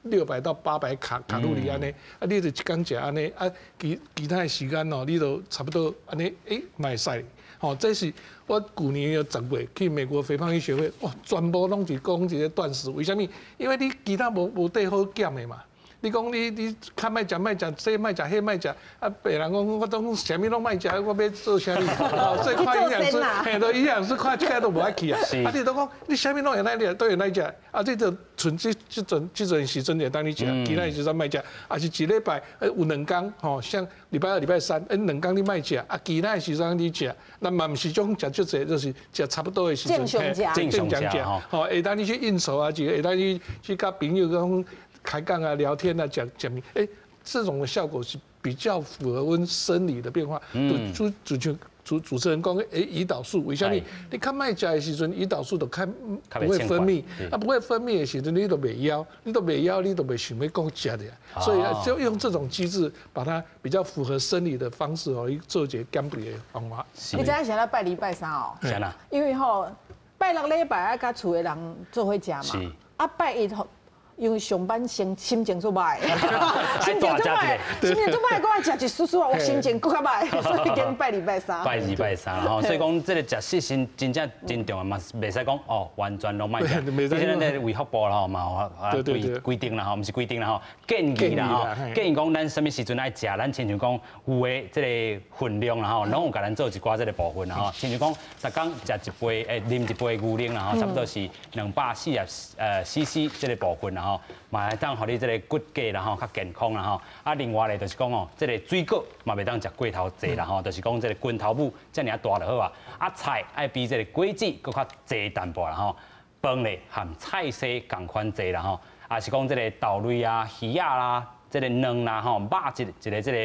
600到800卡路里按呢，啊，你就一工食按呢，啊，其其他的時間哦，你就差不多按呢，欸，嘛會使。吼，這是我舊年有10月去美國肥胖醫學會，哇，全部攏是講這個斷食，為啥物？因為你其他無綴好減的嘛。你講你較莫食莫食，這莫食彼莫食，啊，別人講我攏啥物攏莫食，我欲做啥物？哦，所以看營養師，嘿，都營養師看這個都無愛去啊。啊，你都講你啥物攏會當食，都會當食，啊，這就賰這這陣這陣時陣會當你食，其他時陣莫食，抑是一禮拜有兩工吼，像禮拜二、禮拜三，欸，兩工你莫食，啊，其他時陣你食，那嘛毋是講食足濟，就是食差不多的時陣，
正常食，
正常食，吼，會當你去應酬啊，就會當你去佮朋友講。開講啊，聊天啊，講講，欸，這種的效果是比較符合阮生理的變化。主主主主主持人講，欸，胰島素為啥物？你較莫食的時陣，胰島素就較不會分泌，啊，不會分泌的時陣，你就袂枵，你都袂枵，你都袂想欲閣食的。所以就用這種機制，把它比較符合生理的方式哦，去做一個減肥的方法。
你知影啥物拜二拜三哦？
啥啦？
因為吼拜六禮拜愛佮厝的人做伙食嘛，啊拜一吼。因為上班心心情足䆀，心情足䆀，心情足䆀，閣愛食一絲絲啊，我心情閣較䆀，所以揀拜二拜三。
拜二拜三吼，所以講這個食食是真正真重要嘛，袂使講哦，完全攏莫食。其實咱這衛福部啦吼嘛有規規定啦吼，毋是規定啦吼，建議啦吼，建議講咱啥物時陣愛食，咱親像講有的這個份量啦吼，攏有共咱做一寡這個部分啦吼，親像講逐工食一杯，欸，啉一杯牛奶啦吼，差不多是240CC 這個部分啦吼，嘛會當予你這個骨骼啦吼較健康啦吼。啊，另外咧就是講哦，這個水果嘛袂當食過頭濟啦吼，就是講這個拳頭拇遮爾大就好啊。啊，菜愛比這個果子閣較濟淡薄啦吼。飯咧含菜色仝款濟啦吼。啊，是講這個豆類啊、魚仔啦、這個卵啦吼、肉質一個這個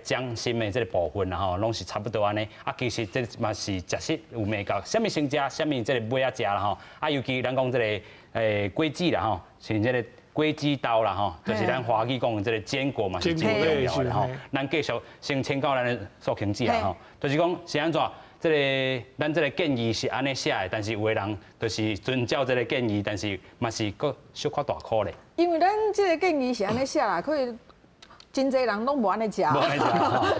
漿心的這個部分啦吼，攏是差不多按呢。啊，其實這嘛是食食有眉角，啥物先食，啥物這個尾仔食啦吼。啊，尤其咱講這個果子啦吼，像這個果子豆啦吼，就是咱華語講的這個堅果嘛，是真重要的吼。咱繼續先請教咱的素卿姊啦吼，就是講是按怎？這個咱這個建議是按呢寫的，但是有的人就是遵照這個建議，但是嘛是閣小可大顆咧。
因為咱這個建議是按呢寫啦，可以真濟人攏無按呢食，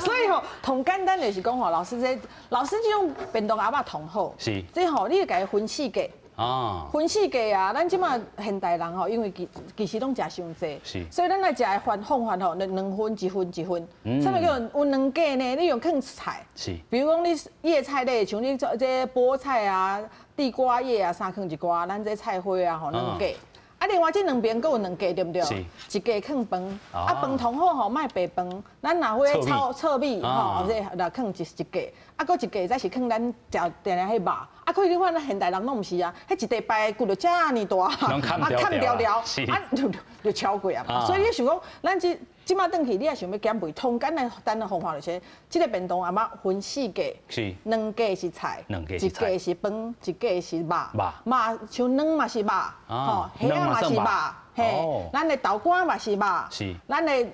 所以吼，同簡單就是講吼，老師這老師這種便當盒仔同好，
是，
這吼你共伊分四格。
哦，
分四格啊！咱這馬現代人吼，因為其其實攏食傷濟，所以咱來食的方法吼，兩份一份一份。啥物叫有兩格呢？你用囥菜，比如講你葉菜類，像你這菠菜啊、地瓜葉啊，三囥一寡，咱這菜花啊吼兩格。啊，另外這兩邊閣有兩格，對毋對？一格囥飯，啊飯通好吼，莫白飯。咱若會炒糙米吼，這來囥一格，啊，閣一格才是囥咱食定定彼肉。啊，可是你看咱現代人攏毋是啊，彼一塊排骨就遮爾大，啊崁牢牢，啊就超過啊。所以你想講，咱這這馬轉去，你若想欲減肥，通簡單單的方法就是，這個便當盒仔分四格，兩格是菜，一格是飯，一格是肉。肉像卵嘛是肉，吼，蝦仔嘛是肉，嘿，咱的豆乾嘛是肉，咱的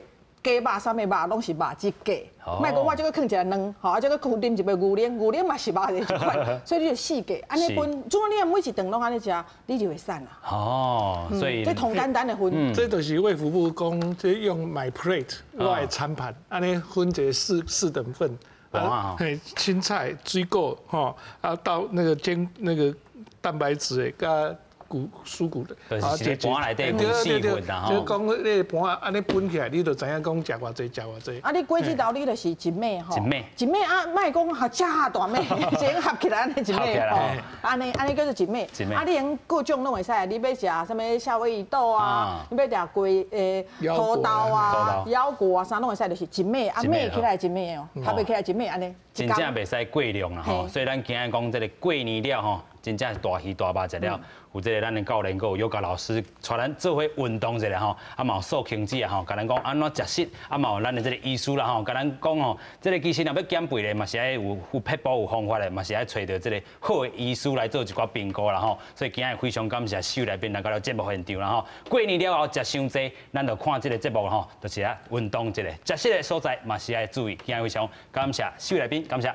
雞肉啥物肉攏是肉質價，莫講我這個囥一個卵，吼，啊這個啉一杯牛奶，牛奶嘛是肉的一款，所以你就四格，按呢分，如果你每一頓攏按呢食，你就會瘦啦。
哦，所以
這同簡單的分。
這就是衛福部講，這用 my plate 我的餐盤，按呢分一個四等份，啊，嘿，青菜、水果，吼，啊到那個堅那個蛋白質的，佮穀蔬穀的，
啊，這盤內底分四份啦，
就講你盤按呢分起來，你就知影講食偌濟，食偌濟。
啊，你果子豆你就是一糜吼，
一糜，
一糜啊，莫講合遮大糜，先合起來按呢一糜吼，按呢按呢叫做一糜。啊，你用各種攏會使，你欲食啥物夏威夷豆啊，你欲食雞土豆啊、腰果啊，啥攏會使，就是一糜啊，糜起來一糜哦，合袂起來一糜按呢。
真正袂使過量啦吼，所以咱今日講這個過年了吼，真正是大魚大肉食了。有這個咱的教練，閣有瑜伽老師帶咱做伙運動一下吼，啊嘛有素卿姐吼，共咱講按怎食食，啊嘛有咱的這個醫師啦吼，共咱講吼，這個其實若欲減肥咧，嘛是愛有撇步有方法的，嘛是愛揣著這個好的醫師來做一寡評估啦吼。所以今日非常感謝四位來賓來到了節目現場啦吼。過年了後食傷濟，咱就看這個節目吼，就是啊運動一下，食食的所在嘛是愛注意。今日非常感謝四位來賓，感謝。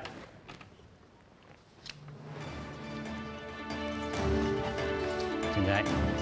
現在。